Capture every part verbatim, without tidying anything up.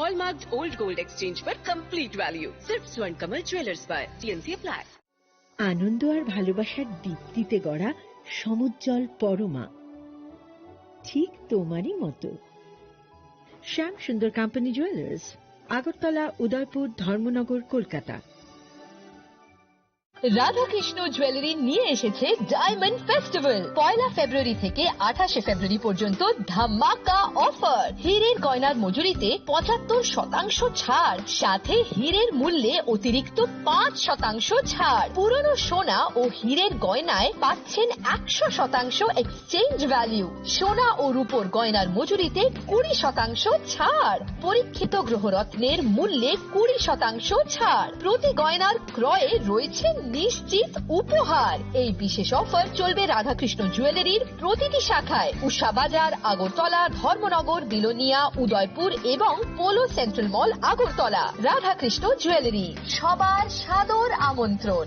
Hallmarked old gold exchange पर complete value। सिर्फ Swarna Kamal jewellers पर। TNC apply. আনন্দ আর ভালোবাসার দীপ্তিতে গড়া সমুজ্জ্বল পরমা, ঠিক তোমারই মতো। শ্যাম সুন্দর কোম্পানি জুয়েলার্স, আগরতলা, উদয়পুর, ধর্মনগর, কলকাতা। রাধাকৃষ্ণ জুয়েলারি নিয়ে এসেছে ডায়মন্ড ফেস্টিভ্যাল। পয়লা ফেব্রুয়ারি থেকে আঠাশে ফেব্রুয়ারি পর্যন্ত ধামাকা অফার। হীরের গয়নার মজুরিতে পঁচাত্তর শতাংশ ছাড়, সাথে হীরের মূল্যে অতিরিক্ত পাঁচ শতাংশ ছাড়। পুরনো সোনা ও হীরের গয়নায় পাচ্ছেন একশো শতাংশ এক্সচেঞ্জ ভ্যালু। সোনা ও রূপোর গয়নার মজুরিতে কুড়ি শতাংশ ছাড়। পরীক্ষিত গ্রহরত্নের মূল্যে কুড়ি শতাংশ ছাড়। প্রতি গয়নার ক্রয়ে রয়েছে নিশ্চিত উপহার। এই বিশেষ অফার চলবে রাধাকৃষ্ণ জুয়েলারির প্রতিটি শাখায়, উষা বাজার, আগরতলা, ধর্মনগর, বিলোনিয়া, উদয়পুর এবং পোলো সেন্ট্রাল মল, আগরতলা। রাধাকৃষ্ণ জুয়েলারি, সবার সাদর আমন্ত্রণ।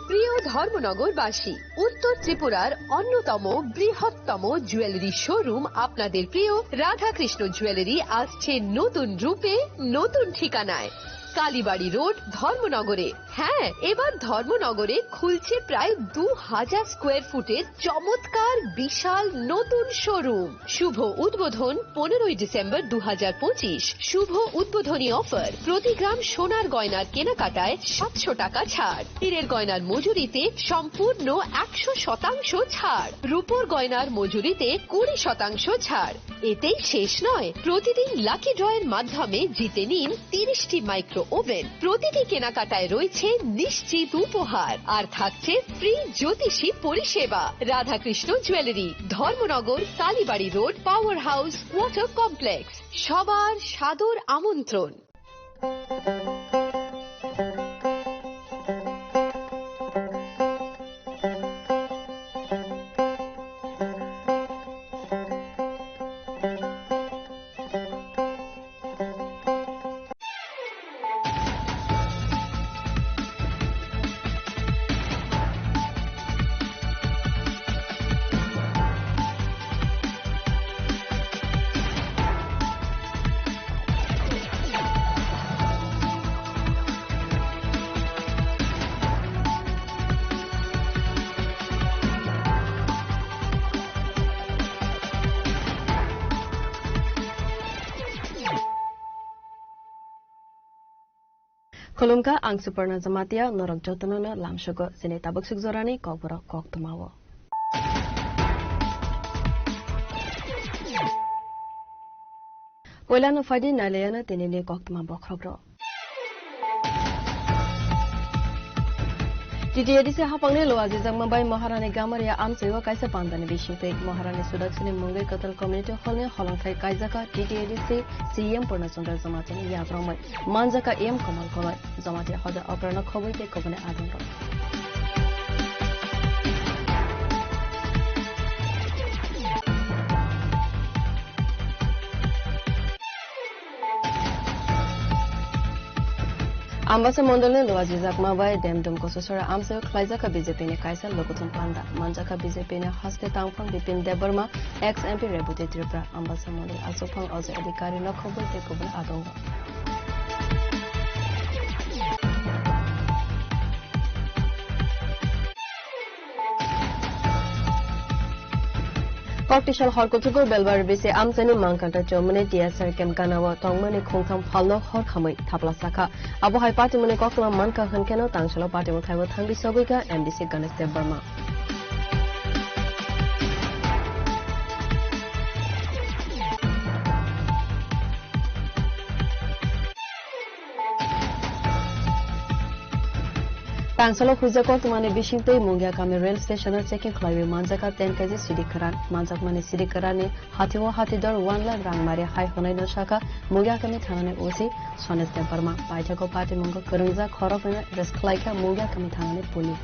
প্রিয় ধর্মনগরবাসী, উত্তর ত্রিপুরার অন্যতম বৃহত্তম জুয়েলারি শোরুম আপনাদের প্রিয় রাধাকৃষ্ণ জুয়েলারি আসছে নতুন রূপে, নতুন ঠিকানায়। কালীবাড়ি রোড, ধর্মনগরে। হ্যাঁ, এবার ধর্মনগরে খুলছে প্রায় দু হাজার স্কোয়ার ফুটের চমৎকার বিশাল নতুন শোরুম। শুভ উদ্বোধন পনেরোই ডিসেম্বর দু হাজার পঁচিশ। শুভ উদ্বোধনী অফার, প্রতি গ্রাম সোনার গয়নার কেনাকাটায় সাতশো টাকা ছাড়, হীরের গয়নার মজুরিতে সম্পূর্ণ একশো শতাংশ ছাড়, রূপোর গয়নার মজুরিতে কুড়ি শতাংশ ছাড়। এতেই শেষ নয়, প্রতিদিন লাকি ড্রয়ের মাধ্যমে জিতে নিন তিরিশটি মাইক্রো ওভেন। প্রতিটি কেনাকাটায় রয়েছে নিশ্চিত উপহার, আর থাকছে ফ্রি জ্যোতিষী পরিষেবা। Radhakrishna jewellery, Dharmanagar, Kalibari road, power house, water complex. সবার সাদর আমন্ত্রণ। Khulumkha, ang Suparna Jamatia, norok jotono no lamsogo chini tabuk suk jorani kokborok koktwmao. Poilano phaidi nailayano tinini koktwma bokhrokrok. T T A D C hapangni luajijakma bai Maharani Gamaria amchaio kaisa pandani bisingtwi Maharani Sudaksini Mungwi Kwtal Community Hall ni holongthai kaijaka T T A D C C E M Purna Chandra Jamatiani yagrokmai manjaka M Kamal Koloi. Jamatia hoda okrano khobwi tei kubuni adongrok. Ambasa mondolni luajijakma bai Demdum Kososora amchaio khlaijak B J P ni kaisa lokuthum panda. Manjakha B J P ni haste tangphang Bipin Debbarma, ex M P Reboti Tripura, Ambasa mondol achukphang Ajay Adhikari, nokhobwi tei kubun adongo. Koktisal hor kuchugo Belbari bisi amchaini Mangkanta Chomoni T S R camp ganao tongmani khungtham phalno hor khamwi thapla sakha. Abo hai patimoni koktwma mankha hwnkheno tangsalo patimung thaibo thangwi sogwikha M D C Ganesh Debbarma. Tangsalo huijak koktwmani bisingtwi Mungia kami rail station o checking khlaiwi manjakha ten K G sidi kwran. Manjakmani sidi kwranni hathio hathidor one lakh rang mari hai hwnwi no sakha Mungia kami thanani O C Sonesh Debbarma. Paithago patimungo kwrwngjak khoroknwino arrest khlaikha Mungia kami thanani police.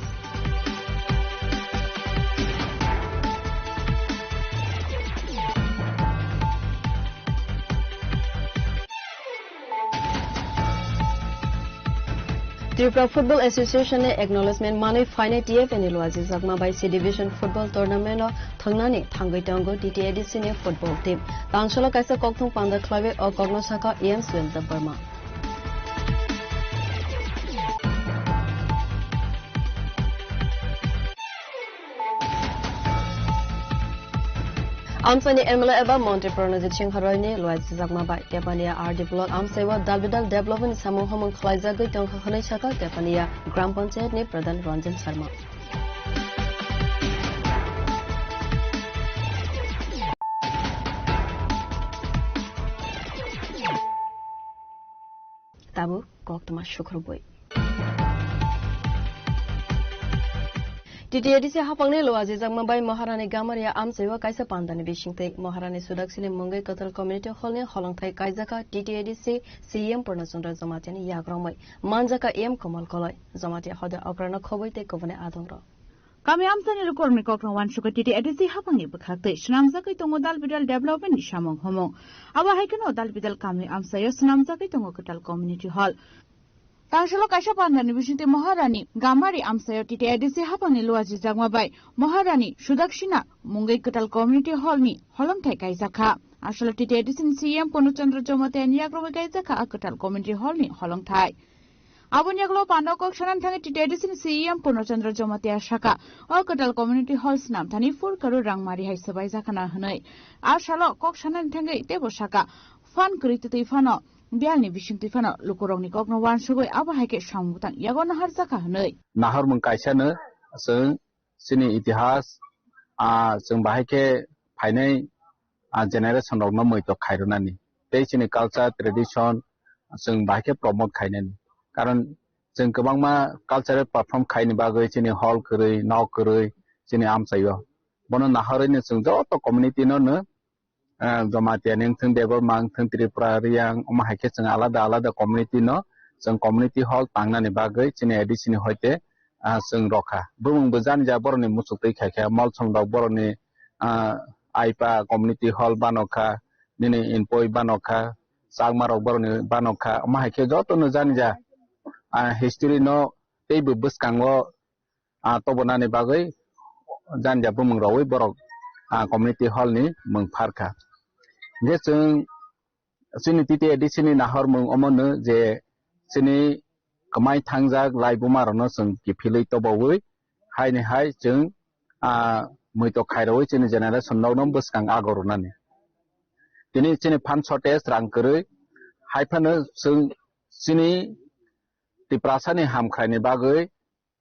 Tripura Football Association ni acknowledgement manwi phainai T F A ni luajijakma bai C Division Football Tournament o thwngnani thangwi tongo T T A D C ni football team. Tangsalo kaisa kokthum panda khlaiwi o kokno sakha E M Suel Debbarma. Amchaini M L A eba Montri Pranajit Singha Roy ni luaijagma bai Kepania R D block amchai o dalbidal development ni samung homung khlaijagwi tongkha hwnwi sakha Kepania Gram Panchayat ni Pradhan Ranjan Sharma. Tabuk koktwma sukrubwi. T T A D C hapangni luajijakma bai Maharani Gamaria amchaiwa kaisa pandani bisingtwi Maharani Sudaksini mungwi kwtal community hall ni holongthai kaijakha T T A D C C E M Purna Chandra Jamatia ni yagromwi manjakha M Komal Koloi. Jamatia hoda okrano khobwi tei kubuni adongrok. Kami amchaini lukurokni kokno wansukwi T T A D C hapangni bwkhaktwi swnamjagwi tongo dal bidal development ni samung humung. Abo hai kheno dal bidal kami amchaio swnamjagwi tongo kwtal community hall. Tangsalo kaisa pandani bisingtwi Maharani Gamari amchaio T T A D C hapangni luajijakma bai Maharani Sudaksina mungwi kwtal community hall ni holongthai kaijakha. Asalo T T A D C ni C E M Purna Chandra Jamatia ni yagromwi kaijakha a kwtal community hall ni holongthai. Aboni yagulo panda kok sanani thangwi T T A D C ni C E M Purna Chandra Jamatia saka, o kwtal community hall swnam thani four crore rang mari hai swbai jakha na hwnwi. A salo kok sanani thangwi teibo saka, phan kwrwi twtwi phano, biyalni bisingtwi phano lukurokni kokno wansugwi abo hai khe samung bwtang yago naharjakha hwnwi. Naharmung kaisano chwng chini itihas, ah, chwng bahai khe phainai, ah, generation rokno muitok khairwnani tei chini culture, tradition chwng bahai khe promote khainani. Karon chwng kwbangma cultural perform khaini bagwi chini hall kwrwi, nok kwrwi chini amchaio. Bono naharwi no chwng joto community no no, ah, Jamatia ni wngthung, Debbarma wngthung, Tripura, Riyang, omo hai khe chwng alada alada community no chwng community hall tangnani bagwi chini A D C ni hoite, ah, chwng rokha. Bumung bo jani ja borokni muchuk twi khai kha, Molsom rok borokni, ah, Aipa community hall bano kha, nini Inpoi bano kha, Chakma rok borokni bano kha, omo hai khe joto no jani ja, ah, history no teibo bwskango ah, tobonani bagwi janja bumung rogwi borok, ah, community hall ni mung pharkha. Hingkhe chwng chini T T A D C ni nahormung omono je chini kwmai thangjak laibuma rokno chwng kiphilwi tobaui haini hai chwng, ah, muitok khairogwi chini generation rokno bwskang ago rwnani. Tini chini phan shortage rang kwrwi hai phano chwng chini Tiprasani hamkraini bagwi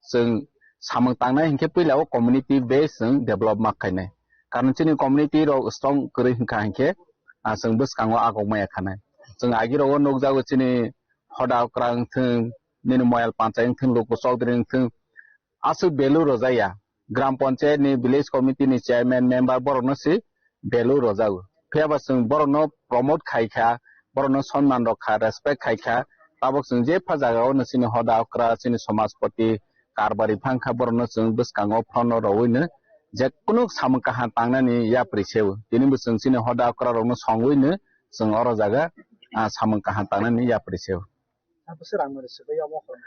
chwng samung tangnai hinkhe puila o community base chwng develop ma khainai. Karon chini community rok strong kwrwi hinkha hinkhe, ah, chwng bwskango agok maya khanai. Chwng agi rogo nukjago chini Hoda Okra wngthung, nini Moyal Panchai wngthung, Luku Chaudhary wngthung, aswk value rwjaya. Gram Panchayat ni village committee ni chairman member borokno se value rwjago. Phiya ba chwng borokno promote khai kha, borokno sonman rok kha, respect khai kha, tabok chwng jepha jaga o no chini Hoda Okra, chini Somajpati, Karbari phang kha, borokno chwng bwskango phone no rowui no je kunu samung kaham tangnani yapri se o. Tini bo chwng chini Hoda Okra rokno songwi no chwng oro jaga, ah, samung kaham tangnani yapri se o. Abo se rang mani se bai omo khlai.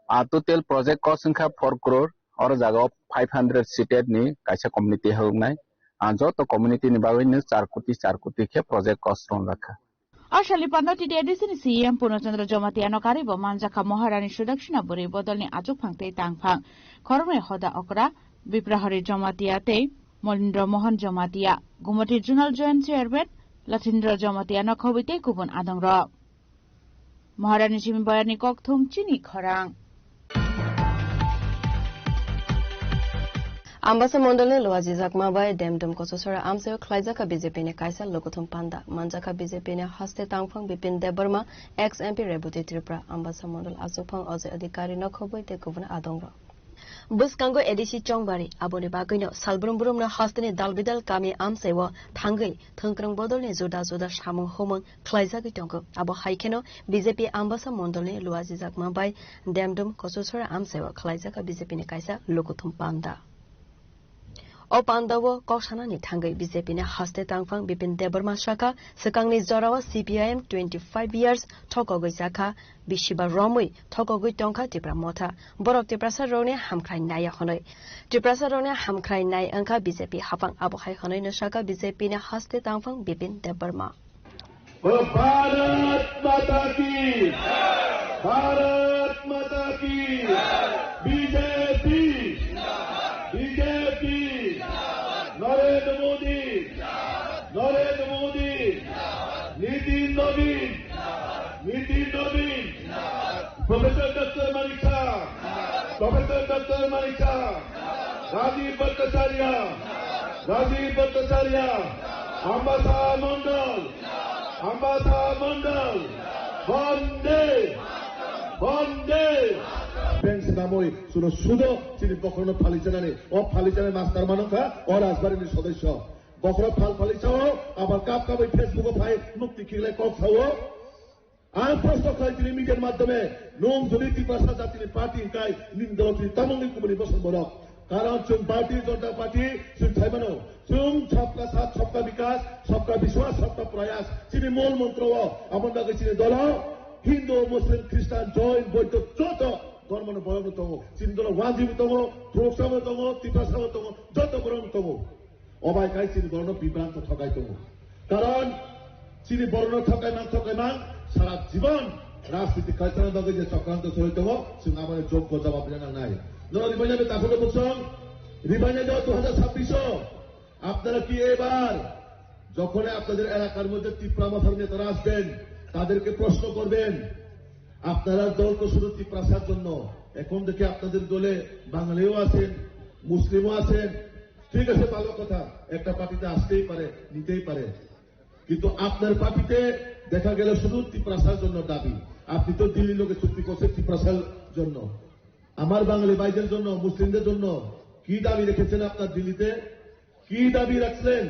Ah, total project cost wngkha four crore, oro jaga o five hundred seated ni kaisa community hwngnai. Ah, joto community ni bagwi no char koti, char koti khe project cost rwngjak kha. A sali panda T T A D C ni C E M Purna Chandra Jamatia no karwi bo manjak kha Maharani Sudaksina bwrwi bodol ni achuk phang tei tang phang. Khoroknwi Hoda Okra, Biprahari Jamatia tei Molindra Mohan Jamatia, Gumati Zonal Joint Chairman Lathindra Jamatia no khobwi tei kubun adong rok. Maharani simi bayarni kokthum chini khorang. Ambasa mondolni luajijakma bai Demdum Kososora amchaio khlaijakha B J P ni kaisa lukuthum panda. Manjakha B J P ni haste tangphang Bipin Debbarma, ex M P Reboti Tripura, Ambasa mondol achukphang Ajay Adhikari no khobwi tei kubun adongrok. Bwskango A D C Chongbari, aboni bagwino salbrum brumno hasteni dalbidal kami amchaio thangwi thwngkwrwng bodolni juda juda samung humung khlaijagwi tongo. Abo hai kheno B J P Ambasa mondolni luajijakma bai Demdum Kososora amchaio khlaijak B J P ni kaisa lukuthum panda. O pandao kok sanani thangwi B J P ni haste tangphang Bipin Debbarma sakha, swkangni jorao C P I M twenty five years thokogwi chakha, bisiba romwi thokogwi tongkha Tipra Motha. Borok Tiprasa rokni hamkrai naiya hwnwi. Tiprasa rokni hamkrai nai wngkha B J P haphang, abo hai hwnwi no sakha B J P ni haste tangphang Bipin Debbarma. बोलो भारत माता की, भारत माता की, BJP, BJP, Narendra Modi, Narendra Modi, Nitin Naveen, Nitin Naveen, professor doctor Manik Saha, professor doctor Manik Saha, Rajiv Bhattacharya, Rajiv Bhattacharya, Ambassa मंडल, अम्बासा मंडल, वंदे, वंदे। Bank swnamwi chwngno sudo chini bokhorokno phali chanani. O phali chanai master manwngkha o Rajbari ni sodosyo. Bokhorok phal phali chao, abar kap kapwi Facebook o phai mukti khiklai kok sao. Ang proshno khlai tini media ni madhyome, nwng jodi Tiprasa jatini party hwnkhe nini dolo tini tamungni kubuni bosong borok. Karon chwng Bharatiya Janata Party chwng thaimano, chwng sabka saath, sabka bikas, sabka biswas, sabka prayas chini mol montro o. Aboni bagwi chini dolo Hindu, Muslim, Christian, Jain, Boddho joto dhormoni borokno tongo. Chini dolo Wanji bo tongo, Khoroksabo tongo, Tiprasabo tongo, joto borokno tongo. Obai khai chini borokno bibranto thokai tongo. Karon chini borokno thokai mang, thokai mang, sara jibon rajniti khlaithana bagwi je chokranto choli tongo, chwng aboni joggo jawab rina nangnai. Norok ribainai de takhuk buksong, ribainai de dui hajar sabbish o, apnara ki ebar jokhone apnader elakar moddhe Tipra Mothar netara asben, taderke proshno korben, apnarar dol to shudhu Tiprasar jonno, ekhon dekhi apnader dole Bangaliyo asen, Muslimyo asen, ঠিক আছে, ভালো কথা, একটা পার্টিতে আসতেই পারে, নিতেই পারে, কিন্তু আপনার পার্টিতে দেখা গেল শুধু তিপ্রাসার জন্য দাবি। আপনি তো দিল্লির লোকে চুক্তি করছেন তিপ্রাসার জন্য, আমার বাঙালি ভাইদের জন্য, মুসলিমদের জন্য কি দাবি রেখেছেন আপনার দিল্লিতে? কি দাবি রাখলেন?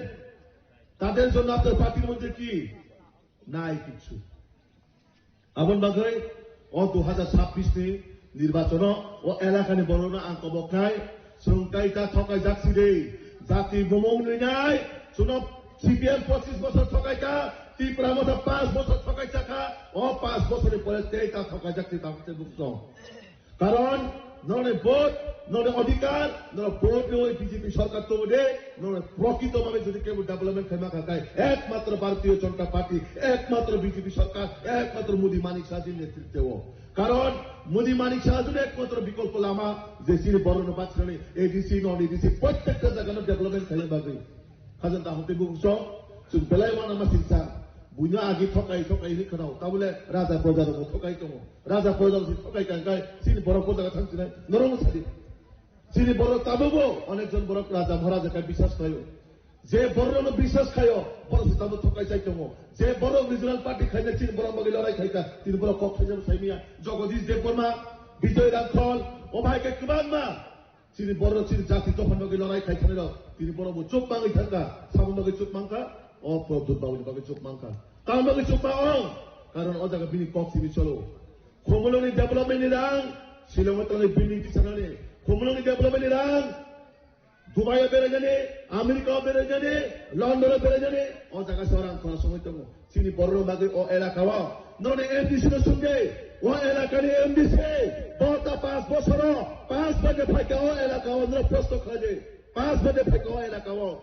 তাদের জন্য আপনার পার্টির মধ্যে কি? নাই কিচ্ছু। Aboni bagwi o dui hajar sabbish ni nirbachon o, o elakani borokno ang koboknai, chwng kaita thokaijak si de, jati bumung nwngnai, chwngno C P M pochis bochor thokaikha, Tipra Motha panch bochor thokaijak kha, o panch bochorni pore tei ta thokaijak si tamo tei buksong. Karon norokni vote, norokni odhikar, norok vote rwi B J P sorkar tongo de, norok prokrito bhabe jodi kebo development khaima kha khai, ekmatro Bharatiya Janata Party, ekmatro B J P sorkar, ekmatro Modi Manik Shah ji netritwo. Karon Modi Manik Shah ji ekmatro bikolpo lama je chini borokno bachirani A D C, non A D C, prottekta jagano development khaina bagwi. Hajan da hote bukso, chwng belai wana ma singsa. Buino agi thokai, thokai hinwi khwnao. Tabole raja proja rokbo thokai tongo. Raja proja rok si thokai kangkai, chini borok proja thang sinai, norok sadi. Chini borok tabukbo onek jon borok raja maharaja kai biswas khlaio. Je borokno biswas khaio, borok si tabuk thokai chai tongo. Je borok regional party khaina chini borok bagwi lorai khaika, chini borok kok khaisa sai miya. Jagadish Debbarma, Bijoy Rangkhol, o bhai khe kwbangma. Chini borok chini jati dophani bagwi lorai khai thani rok. Chini borok bo chuk bangwi thangkha. Samung bagwi chuk mangkha. O Pradyut Babuni bagwi chuk mangkha. Tamni bagwi chuk mang ong? Karon o jaga bini kok simi cholo. Khumulwngni development ni rang, Shillong o tongnai building tisanani. Khumulwngni development ni rang, Dubai o beraijani, America o beraijani, London o beraijani, o jaga se orang khorang songwi tongo. Chini borok bagwi o elaka o. Noni M D C no sungdi. O elaka ni M D C. Bo ta panch bosor o. Panch baje phaika o elaka o. Nora prosto khaje. Panch baje phaika o elaka o.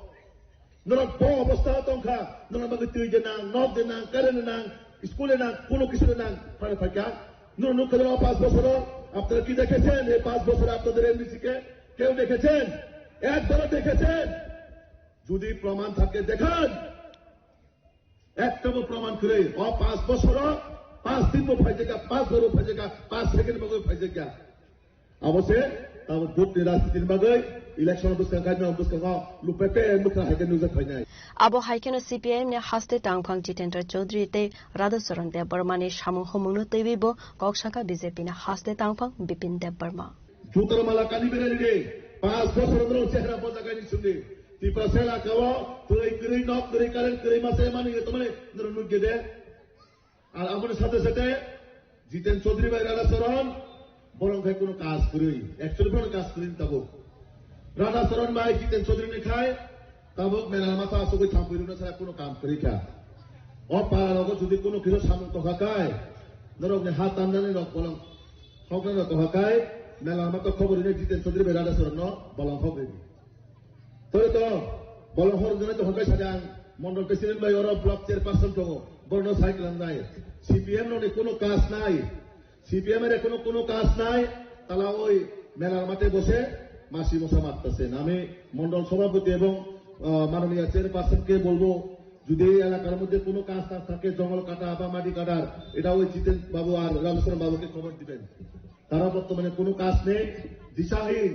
Nora bo obostha o tongkha. Nora bagwi twi de nang, nok de nang, current de nang, school de nang, kuno kisu de nang. Phane phaika. Nora nukha o panch bosor o. Apnara ki dekhechen? Ei panch bosor apnader M D C ke keu dekhechen? Ekbar dekhechen? Jodi proman thake dekhan. Ekta bo proman kwrwi. O panch bosoro panch din bo phaijakya, panch bor bo phaijakya, panch second bo phaijakya. Abo se tamo vote ni rajniti ni bagwi election bwskang khai no bwskango lupe pe mukha hai khe nujak phainai. Abo hai kheno C P I M ni haste tangphang Jitendra Chaudhary tei Radhacharan Debbarma ni samung humung no twiwi bo kok sakha B J P ni haste tangphang Bipin Debbarma. Jutara mala kani bere ride, pas bosor norok chehra boja gani sunde. Tiprasa elaka o twi kwrwi, nok kwrwi, current kwrwi, masa mani ye tomani norok nukgede. Ar aboni sathe sathe Jiten Chaudhary bai Radhacharan, borok khai kuno kaj kwrwi, actually borok kaj kwrwi tabuk. Radha Charan bai Jiten Chaudhary ni khai, tabuk mela masa asugwi thangpui rwna sara kuno kam kwrwi kha. O para rogo jodi kuno kisa samung tongkha kai, norok ni ha tamnani rok bolong hokna rok tongkha kai, mela masa khobor rwna Jiten Chaudhary bai Radha Charan no bolong hok rwdi. Tore to bolong hok rwna tongkha kai sajang mondol president bai oro block chairperson tongo, borno sai klangnai. C P M no ni kuno kas nai. C P M এর এখনো কোনো কাজ নাই, তারা ওই মেলার মাঠে বসে মাসি মশা মারতেছেন। আমি মন্ডল সভাপতি এবং, আহ, মাননীয় চেয়ারপারসনকে বলবো, যদি এই এলাকার মধ্যে কোনো কাজ টাজ থাকে, জঙ্গল কাটা বা মাটি কাটার, এটা ওই জিতেন বাবু আর রামচরণ বাবুকে খবর দিবেন। তারা বর্তমানে কোনো কাজ নেই, দিশাহীন,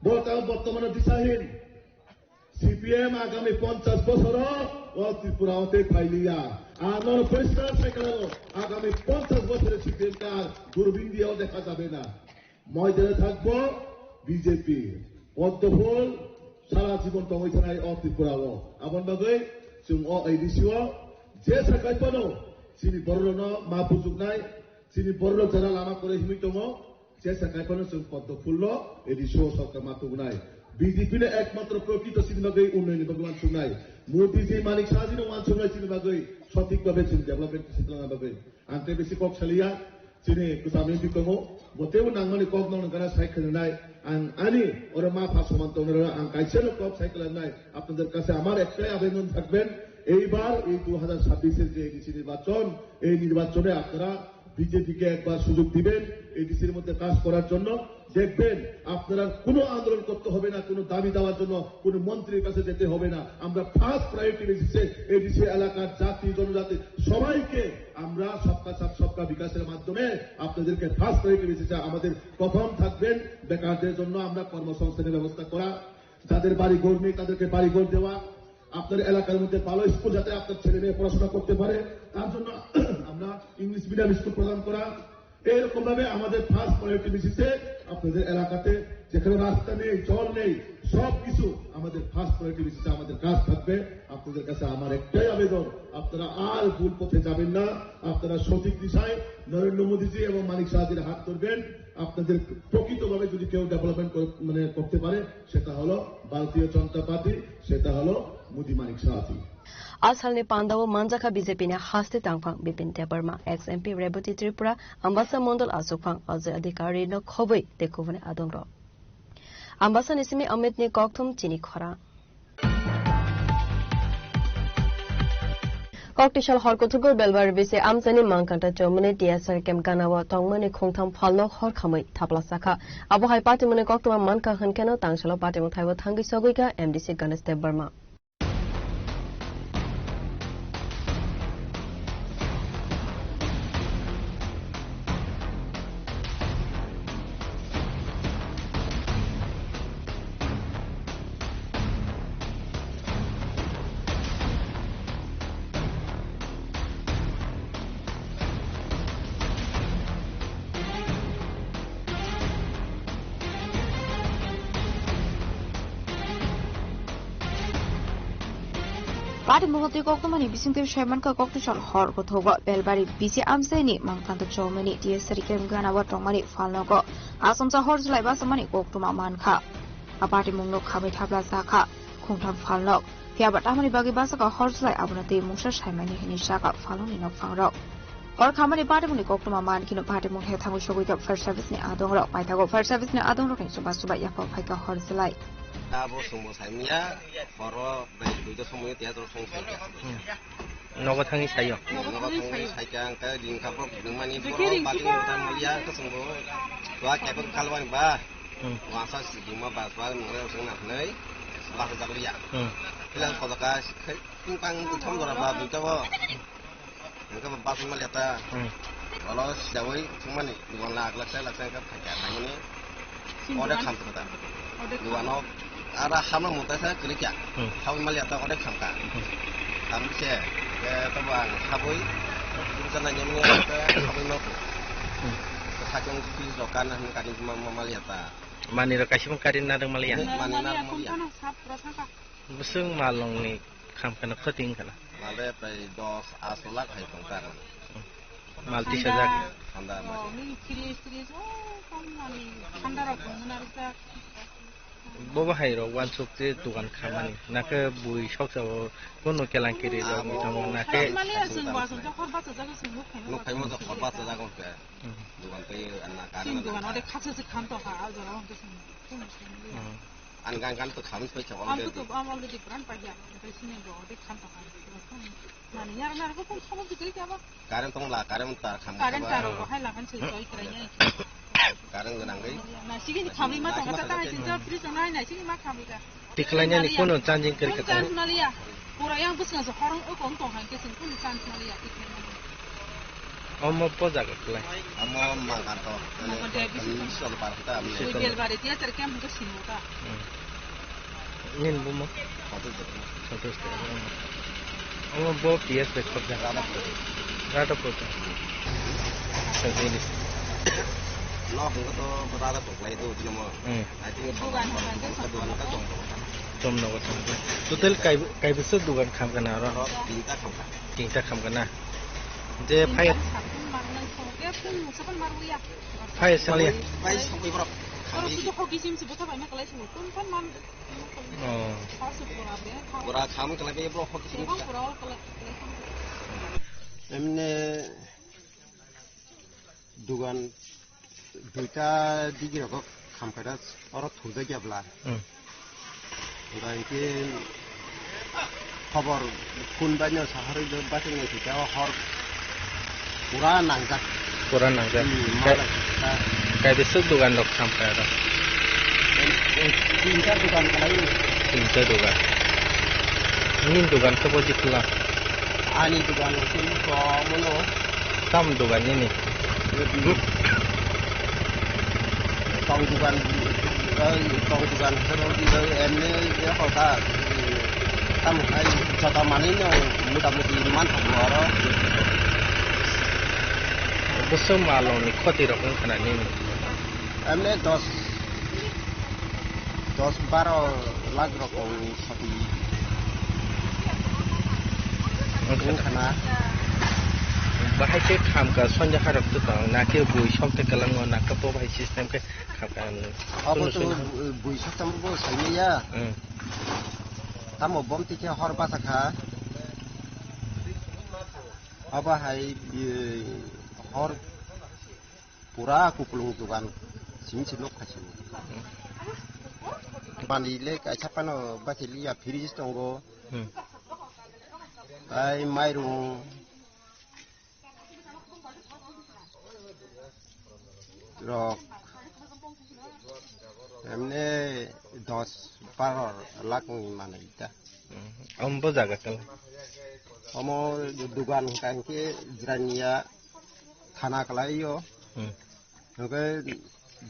বলতে হবে বর্তমানে দিশাহীন। সিপিএম আগামী পঞ্চাশ বছর ও ত্রিপুরা হতে ফাইলিয়া। আর মনে পরিষ্কার হয়ে গেল, আগামী পঞ্চাশ বছরে সিপিএম কে আর দূরবীন দিয়েও দেখা যাবে না। ময়দানে থাকবো বিজেপি। পদ্মফুল সারা জীবন tongwi thanai o Tripura o. Aboni bagwi chwng o A D C o je sakai phano chini borok rokno ma bujuknai, chini borok rok jara lama kwrwi himwi tongo, Jesa kaiphano chwng poddo phullo, edi show sokta ma tubunai. B J P no ekmatro prokrito chini bagwi unnayonni bagwi wansuknai. Modi ji Manik Saha ji no wansuknai chini bagwi, sothik bhabe chini development kisa khlana bagwi. Ang tei bisi kok saliya, chini kwcham M P tongo, bo teibo nangmani kok nokno gana sai khwnanai. Ang ani oro ma pha soman tongnai, ang kaisa no kok sai khwnanai. আপনাদের কাছে আমার একটাই আবেদন থাকবেন, এইবার এই দু হাজার ছাব্বিশের যে এডিসি নির্বাচন, এই নির্বাচনে আপনারা বিজেপিকে একবার সুযোগ দিবেন এডিসির মধ্যে কাজ করার জন্য। দেখবেন, আপনারা কোনো আন্দোলন করতে হবে না, কোনো দাবি দেওয়ার জন্য কোনো মন্ত্রীর কাছে যেতে হবে না। আমরা ফার্স্ট প্রায়োরিটি বেসিসে এডিসি এলাকার জাতি জনজাতি সবাইকে আমরা সবকা সাথ সবকা বিকাশের মাধ্যমে আপনাদেরকে ফার্স্ট প্রায়োরিটি বেসিসে আমাদের প্রথম থাকবেন। বেকারদের জন্য আমরা কর্মসংস্থানের ব্যবস্থা করা, যাদের বাড়ি ঘর নেই তাদেরকে বাড়ি ঘর দেওয়া, আপনার এলাকার মধ্যে ভালো স্কুল যাতে আপনার ছেলে মেয়ে পড়াশোনা করতে পারে, তার জন্য আমরা ইংলিশ মিডিয়াম স্কুল প্রদান করা, এইরকম ভাবে আমাদের ফার্স্ট প্রায়োরিটি বেসিসে আপনাদের এলাকাতে যেখানে রাস্তা নেই, জল নেই, সব কিছু আমাদের ফার্স্ট প্রায়োরিটি বেসিসে আমাদের কাজ থাকবে। আপনাদের কাছে আমার একটাই আবেদন, আপনারা আর ভুল পথে যাবেন না, আপনারা সঠিক দিশায় নরেন্দ্র মোদীজি এবং মানিক সাহাজির হাত ধরবেন। আপনাদের প্রকৃতভাবে যদি কেউ ডেভেলপমেন্ট করে, মানে, করতে পারে, সেটা হলো ভারতীয় জনতা পার্টি, সেটা হলো মোদী মানিক সাহাজি। Asalni pandao manjakha B J P ni haste tangphang Bipin Debbarma, ex M P Rebati Tripura, Ambasa Mondol achukphang Ajay Adhikari no khobwi tei kubuni adongrok. Ambasa ni simi Amit ni kokthum chini khorang. Koktisal hor kuthugo Belbari bisi amchaini Mangkanta chomani T S R camp ganao tongmani khungtham phalno hor khamwi thapla sakha. Abo hai patimungni koktwma mankha hwnkhe no tangsalok patimung thaibo thangwi sogwikha M D C Ganesh Debbarma. Patimungno twi koktwmani bisingtwi saimankha, koktisal hor kuthugo Belbari bisi amchaini Mangkanta chomani T S R camp ganao tongmani phalnogo asomsa hor chwlai bachomani koktwma mankha. A patimungno khamwi thapla sakha khungtham phalnok. Phiyaba tamoni bagwi bachakha hor chwlai abono twi mungsa saimani hwnwi sakha phalnokni nokphangrok. Hor khamani patimungni koktwma mankhino patimung he thangwi sogwikha fire service ni adongrok. Paithago fire service ni adongrokni chuba chuba yaphao phaikha hor chwlai. Abo chwngbo saimanya, horo bai duita somoi tiya jora song saikha. Hmm. Nogo thangwi saio. Nogo thangwi saikha, ang khe ringkha bo bwrwimani borok bati utan maliya, khe chwngbo wa kebo kalwani ba. Hmm. Wangsa si buma ba ba mungre usung na hnai, ba sa jakliya. Hmm. Philang sojaka, khe tungkang thom jora ba duita bo. Hingke bo bus maliya ta. Hmm. Olo sidawi thwngmani, dugan lak lak sai lak sai hingke phaikha, phaimani. Sing order dugan? Kham thwkha ta. Order kham. Dugan o ara hama muta sa kwrwikha. Hmm. Habwi maliya ta order khamkha. Hmm. Khamse, ke tobo ang habwi, dusa nai nyamani order habwi mangkha. Hmm. Sakung fees rok kana hwn kani ma, ma, maliya ta. Mani rok kaisa phano kari narwk maliya? Mani narwk maliya. Narwk maliya, kontana sap rw saka. Bwswk malongni kham kheno khoti wngkha na? Malde prai dos asto lakh hai tongkha. Mal tis hajar. Thanda, thanda oh, mali. Mili tris, tris, oh, kom mani thanda rok tongmani rijak. Bo bahai rok wansuk je dugan khamani, nakhe bui soksa o kono kelang kiri rok tamo nakhe. Mali aswng bo aswng khe hor bachajago swng nuk khaima. Nuk khaima jok hor bachajago khe. Hmm. Dugan tei anna. Chini dugan ode khaksa se khan tongkha, a jora o hwnkhe swng nuk khaima. Hmm. Ang gan gan to khamwi phai kha already. Ang to, ang already brand paikha, omotai sini bo ode khan tongkha. Mani yar nar ko kon sabab dikri kya ba? Current tong la, current tar kham. Current tar ko hai lagan se joi krai ya. Current gwnang gai. Na sigi ni khamri ma tong ta ta hai tin jor fridge nai nai sigi ma khamri ka. Tiklanya ni kono chanjing kri ka ta. Chance maliya. Pura yang bwskango se horong o kong tong hai ke sing kono chance maliya tiklanya ni. Omo po jaga klai. Omo Mangkanto. Mangkanto ya, Bisi Bisi Chondro Park ta. Bisi Chondro. Belbari tiya tar kem ko simo ta. Hmm. Nini bumo? Santosh Debbarma. Santosh Debbarma. Omo bo P S bai khobjak. Radhapur. Radhapur ta. Sa jini. No, hwngo to Radhapur lai do, dino mo. Hmm. I think dugan ka tong. Chomno ko tong. Total kai, kai bwswk dugan kham kana aro? Aro tinta kham ka. Tinta kham kana. Je phai. Phai saliya. Phai sokwi borok. Oh. Bora kham kala be borok hoki sini. Emne dugan duita digi rok kham kala oro thujak ya bla. Hmm. Hingke khobor phone bai no saharwi do bating nai sika o hor pura nangjak. Pura nangjak. Hmm, kai, ma kai bisuk dugan rok kham kha aro? Em, em, tinta dugan kalai. Tinta dugan. Nini dugan khe bo jikla? Ani dugan khe bo mono. Tam dugan nini? Tong dugan, eh, tong dugan, eh, emni, eh, hoka, eh, tamo khai, jota manwi no, mota moti man thangma oro. Bwswk malrokni khoti rok wngkha na nini? Emni dos, dos baro lakh rok wng. Wngkha na. Bahai khe khamka sonja harok tong, na khe bui sok te kwlango, na khe bo bahai system khe khamka. Abo to bui sok tamo bo saimaya. Hmm. Tamo bom tikhe hor basa kha. Abo hai, eh, hor pura kupulung dugan simi se nok khaisini. Mani le kaisa phano bachiliya fridge tongo. Hmm. Tai mairung rok emne dos baro lakh ni manai ta. Hmm. Omo bo jaga kala? Omo dugan hwnkha hwnkhe jirania thana kalai o. Hmm. Hwnkhe